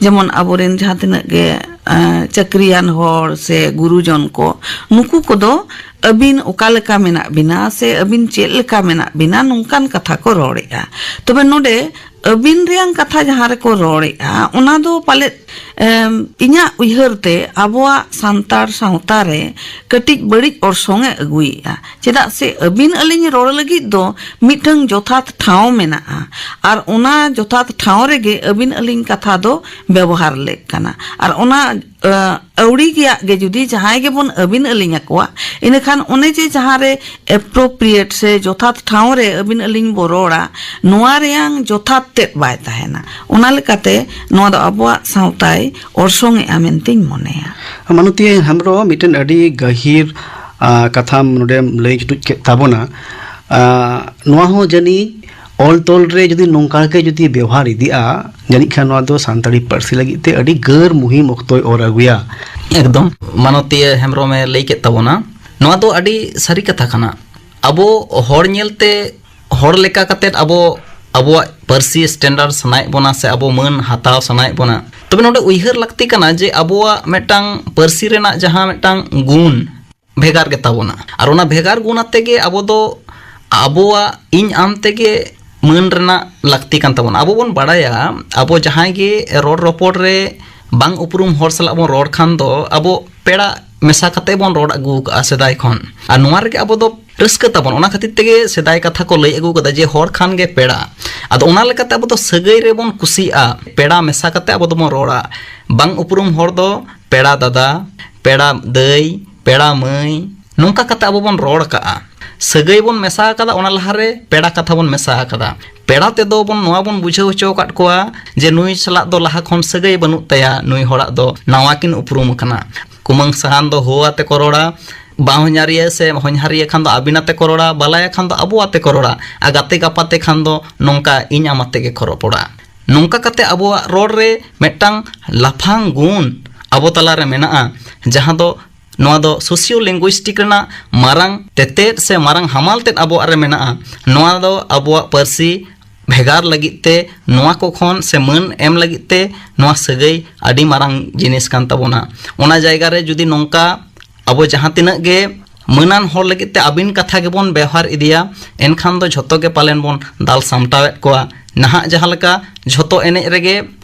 ᱡᱮᱢᱚᱱ ᱟᱵᱚᱨᱮᱱ ᱡᱟᱦᱟᱸ ᱛᱤᱱᱟᱹᱜ ᱜᱮ ᱮᱸ, ᱪᱟᱹᱠᱨᱤᱭᱟᱱ ᱦᱚᱲ ᱥᱮ ᱜᱩᱨᱩᱡᱚᱱ ᱠᱚ, ᱱᱩᱠᱩ ᱠᱚᱫᱚ ᱟᱹᱵᱤᱱ ᱚᱠᱟ ᱞᱮᱠᱟ ᱢᱮᱱᱟᱜ ᱵᱤᱱᱟ ᱥᱮ ᱟᱹᱵᱤᱱ ᱪᱮᱫ ᱞᱮᱠᱟ ᱢᱮᱱᱟᱜ ᱵᱤᱱᱟ, ᱱᱚᱝᱠᱟᱱ ᱠᱟᱛᱷᱟ ᱠᱚ ᱨᱚᱲᱮᱫᱼᱟ᱾ ᱛᱚᱵᱮ ᱱᱚᱰᱮ ᱟᱹᱵᱤᱱ ᱨᱮᱭᱟᱝ ᱠᱟᱛᱷᱟ ᱡᱟᱦᱟᱸ ᱨᱮᱠᱚ ᱨᱚᱲᱮᱫᱼᱟ, ᱚᱱᱟ ᱫᱚ ᱯᱟᱞᱮᱫ, ᱮᱢ, ᱤᱧᱟᱹᱜ ᱩᱭᱦᱟᱹᱨ ᱛᱮ ᱟᱵᱚᱣᱟᱜ ᱥᱟᱱᱛᱟᱲ ᱥᱟᱶᱛᱟ ᱨᱮ ᱠᱟᱹᱴᱤᱡ ᱵᱟᱹᱲᱤᱡ ᱚᱨᱥᱚᱝ ᱮ ᱟᱹᱜᱩᱭᱮᱫᱼᱟ᱾ ᱪᱮᱫᱟᱜ ᱥᱮ ᱟᱹᱵᱤᱱ ᱟᱹᱞᱤᱧ ᱨᱚᱲ ᱞᱟᱹᱜᱤᱫ ᱫᱚ ᱢᱤᱫᱴᱟᱝ ᱡᱚᱛᱷᱟᱛ ᱴᱷᱟᱶ ᱢᱮᱱᱟᱜᱼᱟ, ᱟᱨ ᱚᱱᱟ ᱡᱚᱛᱷᱟᱛ ᱴᱷᱟᱶ ᱨᱮᱜᱮ ᱟᱹᱵᱤᱱ ᱟᱹᱞᱤᱧ ᱠᱟᱛᱷᱟ ᱫᱚ ᱵᱮᱵᱚᱦᱟᱨ ᱞᱮᱠ ᱠᱟᱱᱟ᱾ ᱟᱨ ᱚᱱᱟ, ᱟᱹ, ᱟᱹᱣᱲᱤ ᱜᱮᱭᱟᱜ ᱜᱮ ᱡᱩᱫᱤ ᱡᱟᱦᱟᱸᱭ ᱜᱮᱵᱚᱱ ᱟᱹᱵᱤᱱ ᱟᱹᱞᱤᱧ ᱟᱠᱚᱣᱟ, ᱤᱱᱟᱹᱠᱷᱟᱱ ᱚᱱᱮ ᱡᱮ ᱡᱟᱦᱟᱸ ᱨᱮ appropriate ᱥᱮ ᱡᱚᱛᱷᱟᱛ ᱴᱷᱟᱶ ᱨᱮ ᱟᱹᱵᱤᱱ ᱟᱹᱞᱤᱧ ᱵᱚ ᱨᱚᱲᱟ, ᱱᱚᱣᱟ ᱨᱮᱭᱟᱝ ᱡᱚᱛᱷᱟᱛ ᱛᱮᱫ ᱵᱟᱭ ᱛᱟᱦᱮᱱᱟ᱾ ᱚᱱᱟ ᱞᱮᱠᱟᱛᱮ ᱱᱚᱣᱟ ᱫᱚ ᱟᱵᱚᱣᱟᱜ ᱥᱟᱶᱛᱟᱭ ᱚᱨᱥᱚᱝ ᱮᱫᱼᱟ ᱢᱮᱱᱛᱮᱧ ᱢᱚᱱᱮᱭᱟ᱾ ᱢᱟᱱᱚᱛᱤᱭᱟᱹ ᱦᱮᱢᱵᱨᱚᱢ, ᱢᱤᱫᱴᱮᱱ ᱟᱹᱰᱤ ᱜᱟᱹᱦᱤᱨ, ᱟ, ᱠᱟᱛᱷᱟᱢ ᱱᱚᱰᱮᱢ ᱞᱟᱹᱭ ᱡᱩᱴᱩᱡ ᱠᱮᱫ ᱛᱟᱵᱚᱱᱟ᱾ ᱟ, ᱱᱚᱣᱟ ᱦᱚᱸ ᱡᱟᱹᱱᱤᱡ ᱚᱞ ᱛᱚᱞ ᱨᱮ ᱡᱩᱫᱤ ᱱᱚᱝᱠᱟ ᱜᱮ ᱡᱩᱫᱤ ᱵᱮᱣᱦᱟᱨ ᱤᱫᱤᱜᱼᱟ, ᱡᱟᱹᱱᱤᱡ ᱠᱷᱟᱱ ᱱᱚᱣᱟ ᱫᱚ ᱥᱟᱱᱛᱟᱲᱤ ᱯᱟᱹᱨᱥᱤ ᱞᱟᱹᱜᱤᱫ ᱛᱮ ᱟᱹᱰᱤ ᱜᱟᱹᱨ ᱢᱩᱦᱤᱢ ᱚᱠᱛᱚᱭ ᱚᱨ ᱟᱹᱜᱩᱭᱟ᱾ ᱮᱠᱫᱚᱢ, ᱢᱟᱱᱚᱛᱤᱭᱟᱹ ᱦᱮᱢᱵᱨᱚᱢᱮ ᱞᱟᱹᱭ ᱠᱮᱫ ᱛᱟᱵᱚᱱᱟ, ᱱᱚᱣᱟ ᱫᱚ ᱟᱹᱰᱤ ᱥᱟᱹᱨᱤ ᱠᱟᱛᱷᱟ ᱠᱟᱱᱟ᱾ ᱟᱵᱚ ᱦᱚᱲ ᱧᱮᱞᱛᱮ, ᱦᱚᱲ ᱞᱮᱠᱟ ᱠᱟᱛᱮᱫ ᱟᱵᱚ ᱟᱵᱚᱣᱟᱜ ᱯᱟᱹᱨᱥᱤ standard ᱥᱟᱱᱟᱭᱮᱫ ᱵᱚᱱᱟ ᱥᱮ ᱟᱵᱚ ᱢᱟᱹᱱ ᱦᱟᱛᱟᱣ ᱥᱟᱱᱟᱭᱮᱫ ᱵᱚᱱᱟ᱾ ᱛᱚᱵᱮ ᱱᱚᱰᱮ ᱩᱭᱦᱟᱹᱨ ᱞᱟᱹᱠᱛᱤ ᱠᱟᱱᱟ ᱡᱮ ᱟᱵᱚᱣᱟᱜ ᱢᱤᱫᱴᱟᱝ ᱯᱟᱹᱨᱥᱤ ᱨᱮᱱᱟᱜ ᱡᱟᱦᱟᱸ ᱢᱤᱫᱴᱟᱝ ᱜᱩᱱ ᱵᱷᱮᱜᱟᱨ ᱜᱮᱛᱟ ᱵᱚᱱᱟ, ᱟᱨ ᱚᱱᱟ ᱵᱷᱮᱜᱟᱨ ᱜᱩᱱ ᱟᱛᱮ ᱜᱮ ᱟᱵᱚ ᱫᱚ ᱟᱵᱚᱣᱟᱜ ᱤᱧ ᱟᱢ ᱛᱮᱜᱮ ᱢᱟᱹᱱ ᱨᱮᱱᱟᱜ ᱞᱟᱹᱠᱛᱤ ᱠᱟᱱ ᱛᱟᱵᱚᱱᱟ᱾ ᱟᱵᱚ ᱵᱚᱱ ᱵᱟᱲᱟᱭᱟ, ᱟᱵᱚ ᱡᱟᱦᱟᱸᱭ ᱜᱮ ᱨᱚᱲ ᱨᱚᱯᱚᱲ ᱨᱮ ᱵᱟᱝ ᱩᱯᱨᱩᱢ ᱦᱚᱲ ᱥᱟᱞᱟᱜ ᱵᱚᱱ ᱨᱚᱲ ᱠᱷᱟᱱ ᱫᱚ ᱟᱵᱚ ᱯᱮᱲᱟ ᱢᱮᱥᱟ ᱠᱟᱛᱮ ᱵᱚᱱ ᱨᱚᱲ ᱟᱹᱜᱩ ᱠᱟᱜᱼᱟ ᱥᱮᱫᱟᱭ ᱠᱷᱚᱱ, ᱟᱨ ᱱᱚᱣᱟ ᱨᱮᱜᱮ ᱟᱵᱚ ᱫᱚ ᱨᱟᱹᱥᱠᱟᱹ ᱛᱟᱵᱚᱱ᱾ ᱚᱱᱟ ᱠᱷᱟᱹᱛᱤᱨ ᱛᱮᱜᱮ ᱥᱮᱫᱟᱭ ᱠᱟᱛᱷᱟ ᱠᱚ ᱞᱟᱹᱭ ᱟᱹᱜᱩ ᱠᱟᱫᱟ ᱡᱮ ᱦᱚᱲ ᱠᱷᱟᱱ ᱜᱮ ᱯᱮᱲᱟ᱾ ᱟᱫᱚ ᱚᱱᱟ ᱞᱮᱠᱟᱛᱮ ᱟᱵᱚ ᱫᱚ ᱥᱟᱹᱜᱟᱹᱭ ᱨᱮᱵᱚᱱ ᱠᱩᱥᱤᱭᱟᱜᱼᱟ, ᱯᱮᱲᱟ ᱢᱮᱥᱟ ᱠᱟᱛᱮ ᱟᱵᱚ ᱫᱚᱵᱚᱱ ᱨᱚᱲᱟ᱾ ᱵᱟᱝ ᱩᱯᱨᱩᱢ ᱦᱚᱲ ᱫᱚ ᱯᱮᱲᱟ ᱫᱟᱫᱟ, ᱯᱮᱲᱟ ᱫᱟᱹᱭ, ᱯᱮᱲᱟ ᱢᱟᱹᱭ, ᱱᱚᱝᱠᱟ ᱠᱟᱛᱮ ᱟᱵᱚ ᱵᱚᱱ ᱨᱚᱲ ᱠᱟᱜᱼᱟ᱾ ᱥᱟᱹᱜᱟᱹᱭ ᱵᱚᱱ ᱢᱮᱥᱟ ᱟᱠᱟᱫᱟ, ᱚᱱᱟ ᱞᱟᱦᱟᱨᱮ ᱯᱮᱲᱟ ᱠᱟᱛᱷᱟ ᱵᱚᱱ ᱢᱮᱥᱟ ᱟᱠᱟᱫᱟ᱾ ᱯᱮᱲᱟ ᱛᱮᱫᱚ ᱵᱚᱱ ᱱᱚᱣᱟ ᱵᱚᱱ ᱵᱩᱡᱷᱟᱹᱣ ᱦᱚᱪᱚ ᱟᱠᱟᱫ ᱠᱚᱣᱟ ᱡᱮ ᱱᱩᱭ ᱥᱟᱞᱟᱜ ᱫᱚ ᱞᱟᱦᱟ ᱠᱷᱚᱱ ᱥᱟᱹᱜᱟᱹᱭ ᱵᱟᱹᱱᱩᱜ ᱛᱟᱭᱟ, ᱱᱩᱭ ᱦᱚᱲᱟᱜ ᱫᱚ ᱱᱟᱣᱟ ᱠᱤᱱ ᱩᱯᱨᱩᱢ ᱟᱠᱟᱱᱟ᱾ ᱠᱩᱢᱟᱹᱝ ᱥᱟᱦᱟᱱ ᱫᱚ ᱦᱳ ᱟᱛᱮ ᱠᱚ ᱨᱚᱲᱟ, ᱵᱟᱦᱚᱧᱦᱟᱨᱤᱭᱟᱹ ᱥᱮ ᱦᱚᱧᱦᱟᱨᱤᱭᱟᱹ ᱠᱷᱟᱱ ᱫᱚ ᱟᱹᱵᱤᱱ ᱟᱛᱮ ᱠᱚ ᱨᱚᱲᱟ, ᱵᱟᱞᱟᱭᱟ ᱠᱷᱟᱱ ᱫᱚ ᱟᱵᱚ ᱟᱛᱮ ᱠᱚ ᱨᱚᱲᱟ, ᱟᱨ ᱜᱟᱛᱮ ᱜᱟᱯᱟᱛᱮ ᱠᱷᱟᱱ ᱫᱚ ᱱᱚᱝᱠᱟ ᱤᱧ ᱟᱢ ᱟᱛᱮ ᱜᱮ ᱠᱚ ᱨᱚᱯᱚᱲᱟ᱾ ᱱᱚᱝᱠᱟ ᱠᱟᱛᱮ ᱟᱵᱚᱣᱟᱜ ᱨᱚᱲ ᱨᱮ ᱢᱤᱫᱴᱟᱝ ᱞᱟᱯᱷᱟᱝ ᱜᱩᱱ ᱟᱵᱚ ᱛᱟᱞᱟᱨᱮ ᱢᱮᱱᱟᱜᱼᱟ, ᱡᱟᱦᱟᱸ ᱫᱚ ᱱᱚᱣᱟ ᱫᱚ ᱥᱳᱥᱤᱭᱳ ᱞᱤᱝᱜᱩᱭᱤᱥᱴᱤᱠ ᱨᱮᱱᱟᱜ ᱢᱟᱨᱟᱝ ᱛᱮᱛᱮᱫ ᱥᱮ ᱢᱟᱨᱟᱝ ᱦᱟᱢᱟᱞ ᱛᱮᱫ ᱟᱵᱚᱣᱟᱜ ᱨᱮ ᱢᱮᱱᱟᱜᱼᱟ᱾ ᱱᱚᱣᱟ ᱫᱚ ᱟᱵᱚᱣᱟᱜ ᱯᱟᱹᱨᱥᱤ ᱵᱷᱮᱜᱟᱨ ᱞᱟᱹᱜᱤᱫ ᱛᱮ, ᱱᱚᱣᱟ ᱠᱚ ᱠᱷᱚᱱ ᱥᱮ ᱢᱟᱹᱱ ᱮᱢ ᱞᱟᱹᱜᱤᱫ ᱛᱮ ᱱᱚᱣᱟ ᱥᱟᱹᱜᱟᱹᱭ ᱟᱹᱰᱤ ᱢᱟᱨᱟᱝ ᱡᱤᱱᱤᱥ ᱠᱟᱱ ᱛᱟᱵᱚᱱᱟ᱾ ᱚᱱᱟ ᱡᱟᱭᱜᱟ ᱨᱮ ᱡᱩᱫᱤ ᱱᱚᱝᱠᱟ ᱟᱵᱚ ᱡᱟᱦᱟᱸ ᱛᱤᱱᱟᱹᱜ ᱜᱮ ᱢᱟᱹᱱᱟᱱ ᱦᱚᱲ ᱞᱟᱹᱜᱤᱫ ᱛᱮ ᱟᱹᱵᱤᱱ ᱠᱟᱛᱷᱟ ᱜᱮᱵᱚᱱ ᱵᱮᱣᱦᱟᱨ ᱤᱫᱤᱭᱟ, ᱮᱱᱠᱷᱟᱱ ᱫᱚ ᱡᱷᱚᱛᱚ ᱜᱮ ᱯᱟᱞᱮᱱ ᱵᱚᱱ ᱫᱟᱞ ᱥᱟᱢᱴᱟᱣᱮᱫ ᱠᱚᱣᱟ᱾ ᱱᱟᱦᱟᱜ ᱡᱟᱦᱟᱸ ᱞᱮᱠᱟ ᱡᱷᱚᱛᱚ ᱮᱱᱮᱡ ᱨᱮᱜᱮ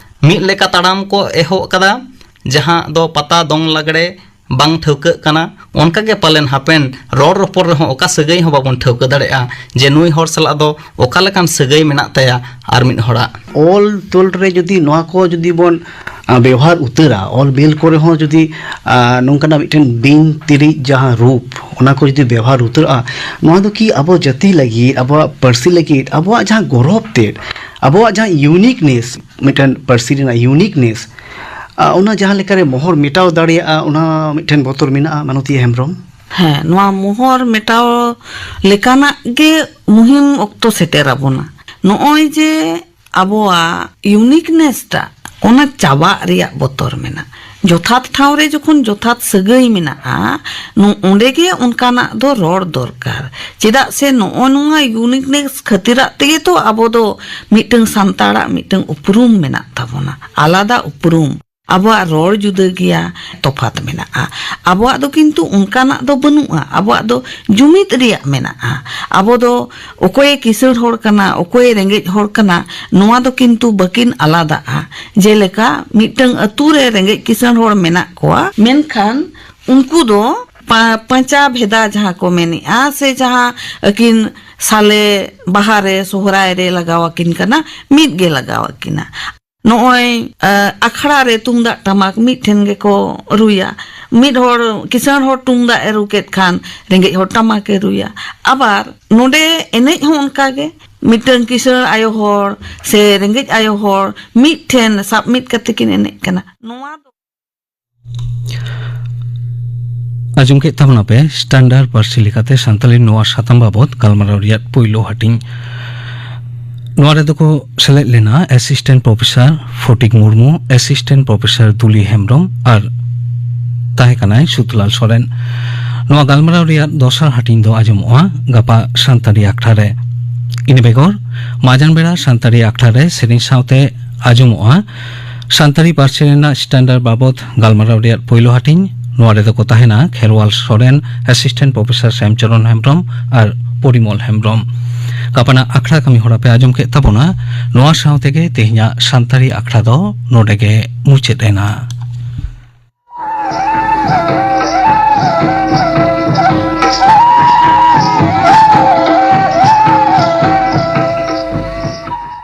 ᱢᱤᱫ ᱞᱮᱠᱟ ᱛᱟᱲᱟᱢ ᱠᱚ ᱮᱦᱚᱵ ᱟᱠᱟᱫᱟ, ᱡᱟᱦᱟᱸ ᱫᱚ ᱯᱟᱛᱟ, ᱫᱚᱝ, ᱞᱟᱜᱽᱲᱮ ᱵᱟᱝ ᱴᱷᱟᱹᱣᱠᱟᱹᱜ ᱠᱟᱱᱟ, ᱚᱱᱠᱟᱜᱮ ᱯᱟᱞᱮᱱ ᱦᱟᱯᱮᱱ ᱨᱚᱲ ᱨᱚᱯᱚᱲ ᱨᱮᱦᱚᱸ ᱚᱠᱟ ᱥᱟᱹᱜᱟᱹᱭ ᱦᱚᱸ ᱵᱟᱵᱚᱱ ᱴᱷᱟᱹᱣᱠᱟᱹ ᱫᱟᱲᱮᱭᱟᱜᱼᱟ ᱡᱮ ᱱᱩᱭ ᱦᱚᱲ ᱥᱟᱞᱟᱜ ᱫᱚ ᱚᱠᱟ ᱞᱮᱠᱟᱱ ᱥᱟᱹᱜᱟᱹᱭ ᱢᱮᱱᱟᱜ ᱛᱟᱭᱟ ᱟᱨ ᱢᱤᱫ ᱦᱚᱲᱟᱜ᱾ ᱚᱞ ᱛᱚᱞ ᱨᱮ ᱡᱩᱫᱤ ᱱᱚᱣᱟ ᱠᱚ ᱡᱩᱫᱤ ᱵᱚᱱ, ᱟ, ᱵᱮᱣᱦᱟᱨ ᱩᱛᱟᱹᱨᱟ, ᱚᱞ ᱵᱤᱞ ᱠᱚᱨᱮ ᱦᱚᱸ ᱡᱩᱫᱤ, ᱟ, ᱱᱚᱝᱠᱟᱱᱟᱜ ᱢᱤᱫᱴᱮᱱ ᱵᱤᱱ ᱛᱤᱨᱤᱡ ᱡᱟᱦᱟᱸ ᱨᱩᱯ, ᱚᱱᱟ ᱠᱚ ᱡᱩᱫᱤ ᱵᱮᱣᱦᱟᱨ ᱩᱛᱟᱹᱨᱚᱜᱼᱟ, ᱱᱚᱣᱟ ᱫᱚ ᱠᱤ ᱟᱵᱚ ᱡᱟᱹᱛᱤ ᱞᱟᱹᱜᱤᱫ, ᱟᱵᱚᱣᱟᱜ ᱯᱟᱹᱨᱥᱤ ᱞᱟᱹᱜᱤᱫ, ᱟᱵᱚᱣᱟᱜ ᱡᱟᱦᱟᱸ ᱜᱚᱨᱚᱵᱽ ᱛᱮᱫ, ᱟᱵᱚᱣᱟᱜ ᱡᱟᱦᱟᱸ ᱤᱭᱩᱱᱤᱠᱱᱮᱥ, ᱢᱤᱫᱴᱮᱱ ᱯᱟᱹᱨᱥᱤ ᱨᱮᱱᱟᱜ ᱤᱭᱩᱱᱤᱠᱱᱮᱥ, ᱟ, ᱚᱱᱟ ᱡᱟᱦᱟᱸ ᱞᱮᱠᱟᱨᱮ ᱢᱚᱦᱚᱨ ᱢᱮᱴᱟᱣ ᱫᱟᱲᱮᱭᱟᱜᱼᱟ, ᱚᱱᱟ ᱢᱤᱫᱴᱮᱱ ᱵᱚᱛᱚᱨ ᱢᱮᱱᱟᱜᱼᱟ, ᱢᱟᱱᱚᱛᱤᱭᱟᱹ ᱦᱮᱢᱵᱨᱚᱢ? ᱦᱮᱸ, ᱱᱚᱣᱟ ᱢᱚᱦᱚᱨ ᱢᱮᱴᱟᱣ ᱞᱮᱠᱟᱱᱟᱜ ᱜᱮ ᱢᱩᱦᱤᱢ ᱚᱠᱛᱚ ᱥᱮᱴᱮᱨ ᱟᱵᱚᱱᱟ᱾ ᱱᱚᱜᱼᱚᱭ ᱡᱮ ᱟᱵᱚᱣᱟᱜ ᱤᱭᱩᱱᱤᱠᱱᱮᱥ ᱴᱟᱜ, ᱚᱱᱟ ᱪᱟᱵᱟᱜ ᱨᱮᱭᱟᱜ ᱵᱚᱛᱚᱨ ᱢᱮᱱᱟᱜᱼᱟ᱾ ᱡᱚᱛᱷᱟᱛ ᱴᱷᱟᱶ ᱨᱮ ᱡᱚᱠᱷᱚᱱ ᱡᱚᱛᱷᱟᱛ ᱥᱟᱹᱜᱟᱹᱭ ᱢᱮᱱᱟᱜᱼᱟ, ᱱᱚ-, ᱚᱸᱰᱮ ᱜᱮ ᱚᱱᱠᱟᱱᱟᱜ ᱫᱚ ᱨᱚᱲ ᱫᱚᱨᱠᱟᱨ᱾ ᱪᱮᱫᱟᱜ ᱥᱮ ᱱᱚᱜᱼᱚ ᱱᱚᱣᱟ ᱤᱭᱩᱱᱤᱠᱱᱮᱥ ᱠᱷᱟᱹᱛᱤᱨᱟᱜ ᱛᱮᱜᱮ ᱛᱚ ᱟᱵᱚ ᱫᱚ ᱢᱤᱫᱴᱟᱝ ᱥᱟᱱᱛᱟᱲᱟᱜ ᱢᱤᱫᱴᱟᱝ ᱩᱯᱨᱩᱢ ᱢᱮᱱᱟᱜ ᱛᱟᱵᱚᱱᱟ, ᱟᱞᱟᱫᱟ ᱩᱯᱨᱩᱢ᱾ ᱟᱵᱚᱣᱟᱜ ᱨᱚᱲ ᱡᱩᱫᱟᱹ ᱜᱮᱭᱟ, ᱛᱚᱯᱷᱟᱛ ᱢᱮᱱᱟᱜᱼᱟ᱾ ᱟᱵᱚᱣᱟᱜ ᱫᱚ ᱠᱤᱱᱛᱩ ᱚᱱᱠᱟᱱᱟᱜ ᱫᱚ ᱵᱟᱹᱱᱩᱜᱼᱟ᱾ ᱟᱵᱚᱣᱟᱜ ᱫᱚ ᱡᱩᱢᱤᱫ ᱨᱮᱭᱟᱜ ᱢᱮᱱᱟᱜᱼᱟ᱾ ᱟᱵᱚ ᱫᱚ ᱚᱠᱚᱭᱮ ᱠᱤᱥᱟᱹᱬ ᱦᱚᱲ ᱠᱟᱱᱟ, ᱚᱠᱚᱭᱮ ᱨᱮᱸᱜᱮᱡ ᱦᱚᱲ ᱠᱟᱱᱟ, ᱱᱚᱣᱟ ᱫᱚ ᱠᱤᱱᱛᱩ ᱵᱟᱹᱠᱤᱱ ᱟᱞᱟᱫᱟᱜᱼᱟ᱾ ᱡᱮᱞᱮᱠᱟ ᱢᱤᱫᱴᱟᱝ ᱟᱹᱛᱩ ᱨᱮ ᱨᱮᱸᱜᱮᱡ ᱠᱤᱥᱟᱹᱬ ᱦᱚᱲ ᱢᱮᱱᱟᱜ ᱠᱚᱣᱟ, ᱢᱮᱱᱠᱷᱟᱱ ᱩᱱᱠᱩ ᱫᱚ ᱯᱟ-, ᱯᱟᱸᱪᱟ ᱵᱷᱮᱫᱟ ᱡᱟᱦᱟᱸ ᱠᱚ ᱢᱮᱱᱮᱜᱼᱟ, ᱥᱮ ᱡᱟᱦᱟᱸ ᱟᱹᱠᱤᱱ ᱥᱟᱞᱮ ᱵᱟᱦᱟ ᱨᱮ, ᱥᱚᱦᱨᱟᱭ ᱨᱮ ᱞᱟᱜᱟᱣ ᱟᱹᱠᱤᱱ ᱠᱟᱱᱟ, ᱢᱤᱫ ᱜᱮ ᱞᱟᱜᱟᱣ ᱟᱹᱠᱤᱱᱟ᱾ ᱱᱚᱜᱼᱚᱭ, ᱟ, ᱟᱠᱷᱲᱟ ᱨᱮ ᱛᱩᱢᱫᱟᱜ ᱴᱟᱢᱟᱠ ᱢᱤᱫ ᱴᱷᱮᱱ ᱜᱮᱠᱚ ᱨᱩᱭᱟ᱾ ᱢᱤᱫ ᱦᱚᱲ, ᱠᱤᱥᱟᱹᱬ ᱦᱚᱲ ᱛᱩᱢᱫᱟᱜ ᱮ ᱨᱩ ᱠᱮᱫ ᱠᱷᱟᱱ, ᱨᱮᱸᱜᱮᱡ ᱦᱚᱲ ᱴᱟᱢᱟᱠ ᱮ ᱨᱩᱭᱟ᱾ ᱟᱵᱟᱨ ᱱᱚᱰᱮ ᱮᱱᱮᱡ ᱦᱚᱸ ᱚᱱᱠᱟ ᱜᱮ, ᱢᱤᱫᱴᱟᱝ ᱠᱤᱥᱟᱹᱬ ᱟᱭᱳ ᱦᱚᱲ ᱥᱮ ᱨᱮᱸᱜᱮᱡ ᱟᱭᱳ ᱦᱚᱲ ᱢᱤᱫ ᱴᱷᱮᱱ ᱥᱟᱵ ᱢᱤᱫ ᱠᱟᱛᱮ ᱠᱤᱱ ᱮᱱᱮᱡ ᱠᱟᱱᱟ᱾ ᱱᱚᱣᱟ ᱫᱚ ᱟᱸᱡᱚᱢ ᱠᱮᱫ ᱛᱟᱵᱚᱱᱟᱯᱮ ᱥᱴᱟᱱᱰᱟᱨᱰ ᱯᱟᱹᱨᱥᱤ ᱞᱮᱠᱟᱛᱮ ᱥᱟᱱᱛᱟᱲᱤ ᱱᱚᱣᱟ ᱥᱟᱛᱟᱢ ᱵᱟᱵᱚᱛ ᱜᱟᱞᱢᱟᱨᱟᱣ ᱨᱮᱭᱟᱜ ᱯᱳᱭᱞᱳ ᱦᱟᱹᱴᱤᱧ᱾ ᱱᱚᱣᱟ ᱨᱮᱫᱚ ᱠᱚ ᱥᱮᱞᱮᱫ ᱞᱮᱱᱟ assistant professor Phatik Murmu, assistant professor Duli Hembrom ᱟᱨ ᱛᱟᱦᱮᱸ ᱠᱟᱱᱟᱭ ᱥᱩᱫᱷᱞᱟᱞ ᱥᱚᱨᱮᱱ᱾ ᱱᱚᱣᱟ ᱜᱟᱞᱢᱟᱨᱟᱣ ᱨᱮᱭᱟᱜ ᱫᱚᱥᱟᱨ ᱦᱟᱹᱴᱤᱧ ᱫᱚ ᱟᱸᱡᱚᱢᱚᱜᱼᱟ ᱜᱟᱯᱟ ᱥᱟᱱᱛᱟᱲᱤ ᱟᱠᱷᱲᱟ ᱨᱮ᱾ ᱤᱱᱟᱹ ᱵᱮᱜᱚᱨ ᱢᱟᱡᱟᱱ ᱵᱮᱲᱟ ᱥᱟᱱᱛᱟᱲᱤ ᱟᱠᱷᱲᱟ ᱨᱮ ᱥᱮᱨᱮᱧ ᱥᱟᱶᱛᱮ ᱟᱸᱡᱚᱢᱚᱜᱼᱟ ᱥᱟᱱᱛᱟᱲᱤ ᱯᱟᱹᱨᱥᱤ ᱨᱮᱱᱟᱜ ᱥᱴᱮᱱᱰᱟᱨᱰ ᱵᱟᱵᱚᱛ ᱜᱟᱞᱢᱟᱨᱟᱣ ᱨᱮᱭᱟᱜ ᱯᱳᱭᱞᱳ ᱦᱟᱹᱴᱤᱧ᱾ ᱱᱚᱣᱟ ᱨᱮᱫᱚ ᱠᱚ ᱛᱟᱦᱮᱱᱟ ᱠᱷᱮᱨᱣᱟᱞ ᱥᱚᱨᱮᱱ, ᱮᱥᱤᱥᱴᱮᱱᱴ ᱯᱨᱚᱯᱷᱮᱥᱚᱨ ᱥᱮᱢᱪᱚᱨᱚᱱ ᱦᱮᱢᱵᱽᱨᱚᱢ ᱟᱨ ᱯᱚᱨᱤᱢᱚᱞ ᱦᱮᱢᱵᱽᱨᱚᱢ᱾ ᱜᱟᱯᱟᱱᱟᱜ ᱟᱠᱷᱲᱟ ᱠᱟᱹᱢᱤ ᱦᱚᱨᱟ ᱯᱮ ᱟᱸᱡᱚᱢ ᱠᱮᱫ ᱛᱟᱵᱚᱱᱟ᱾ ᱱᱚᱣᱟ ᱥᱟᱶ ᱛᱮᱜᱮ ᱛᱮᱦᱮᱧᱟᱜ ᱥᱟᱱᱛᱟᱲᱤ ᱟᱠᱷᱲᱟ ᱫᱚ ᱱᱚᱰᱮ ᱜᱮ ᱢᱩᱪᱟᱹᱫ ᱮᱱᱟ᱾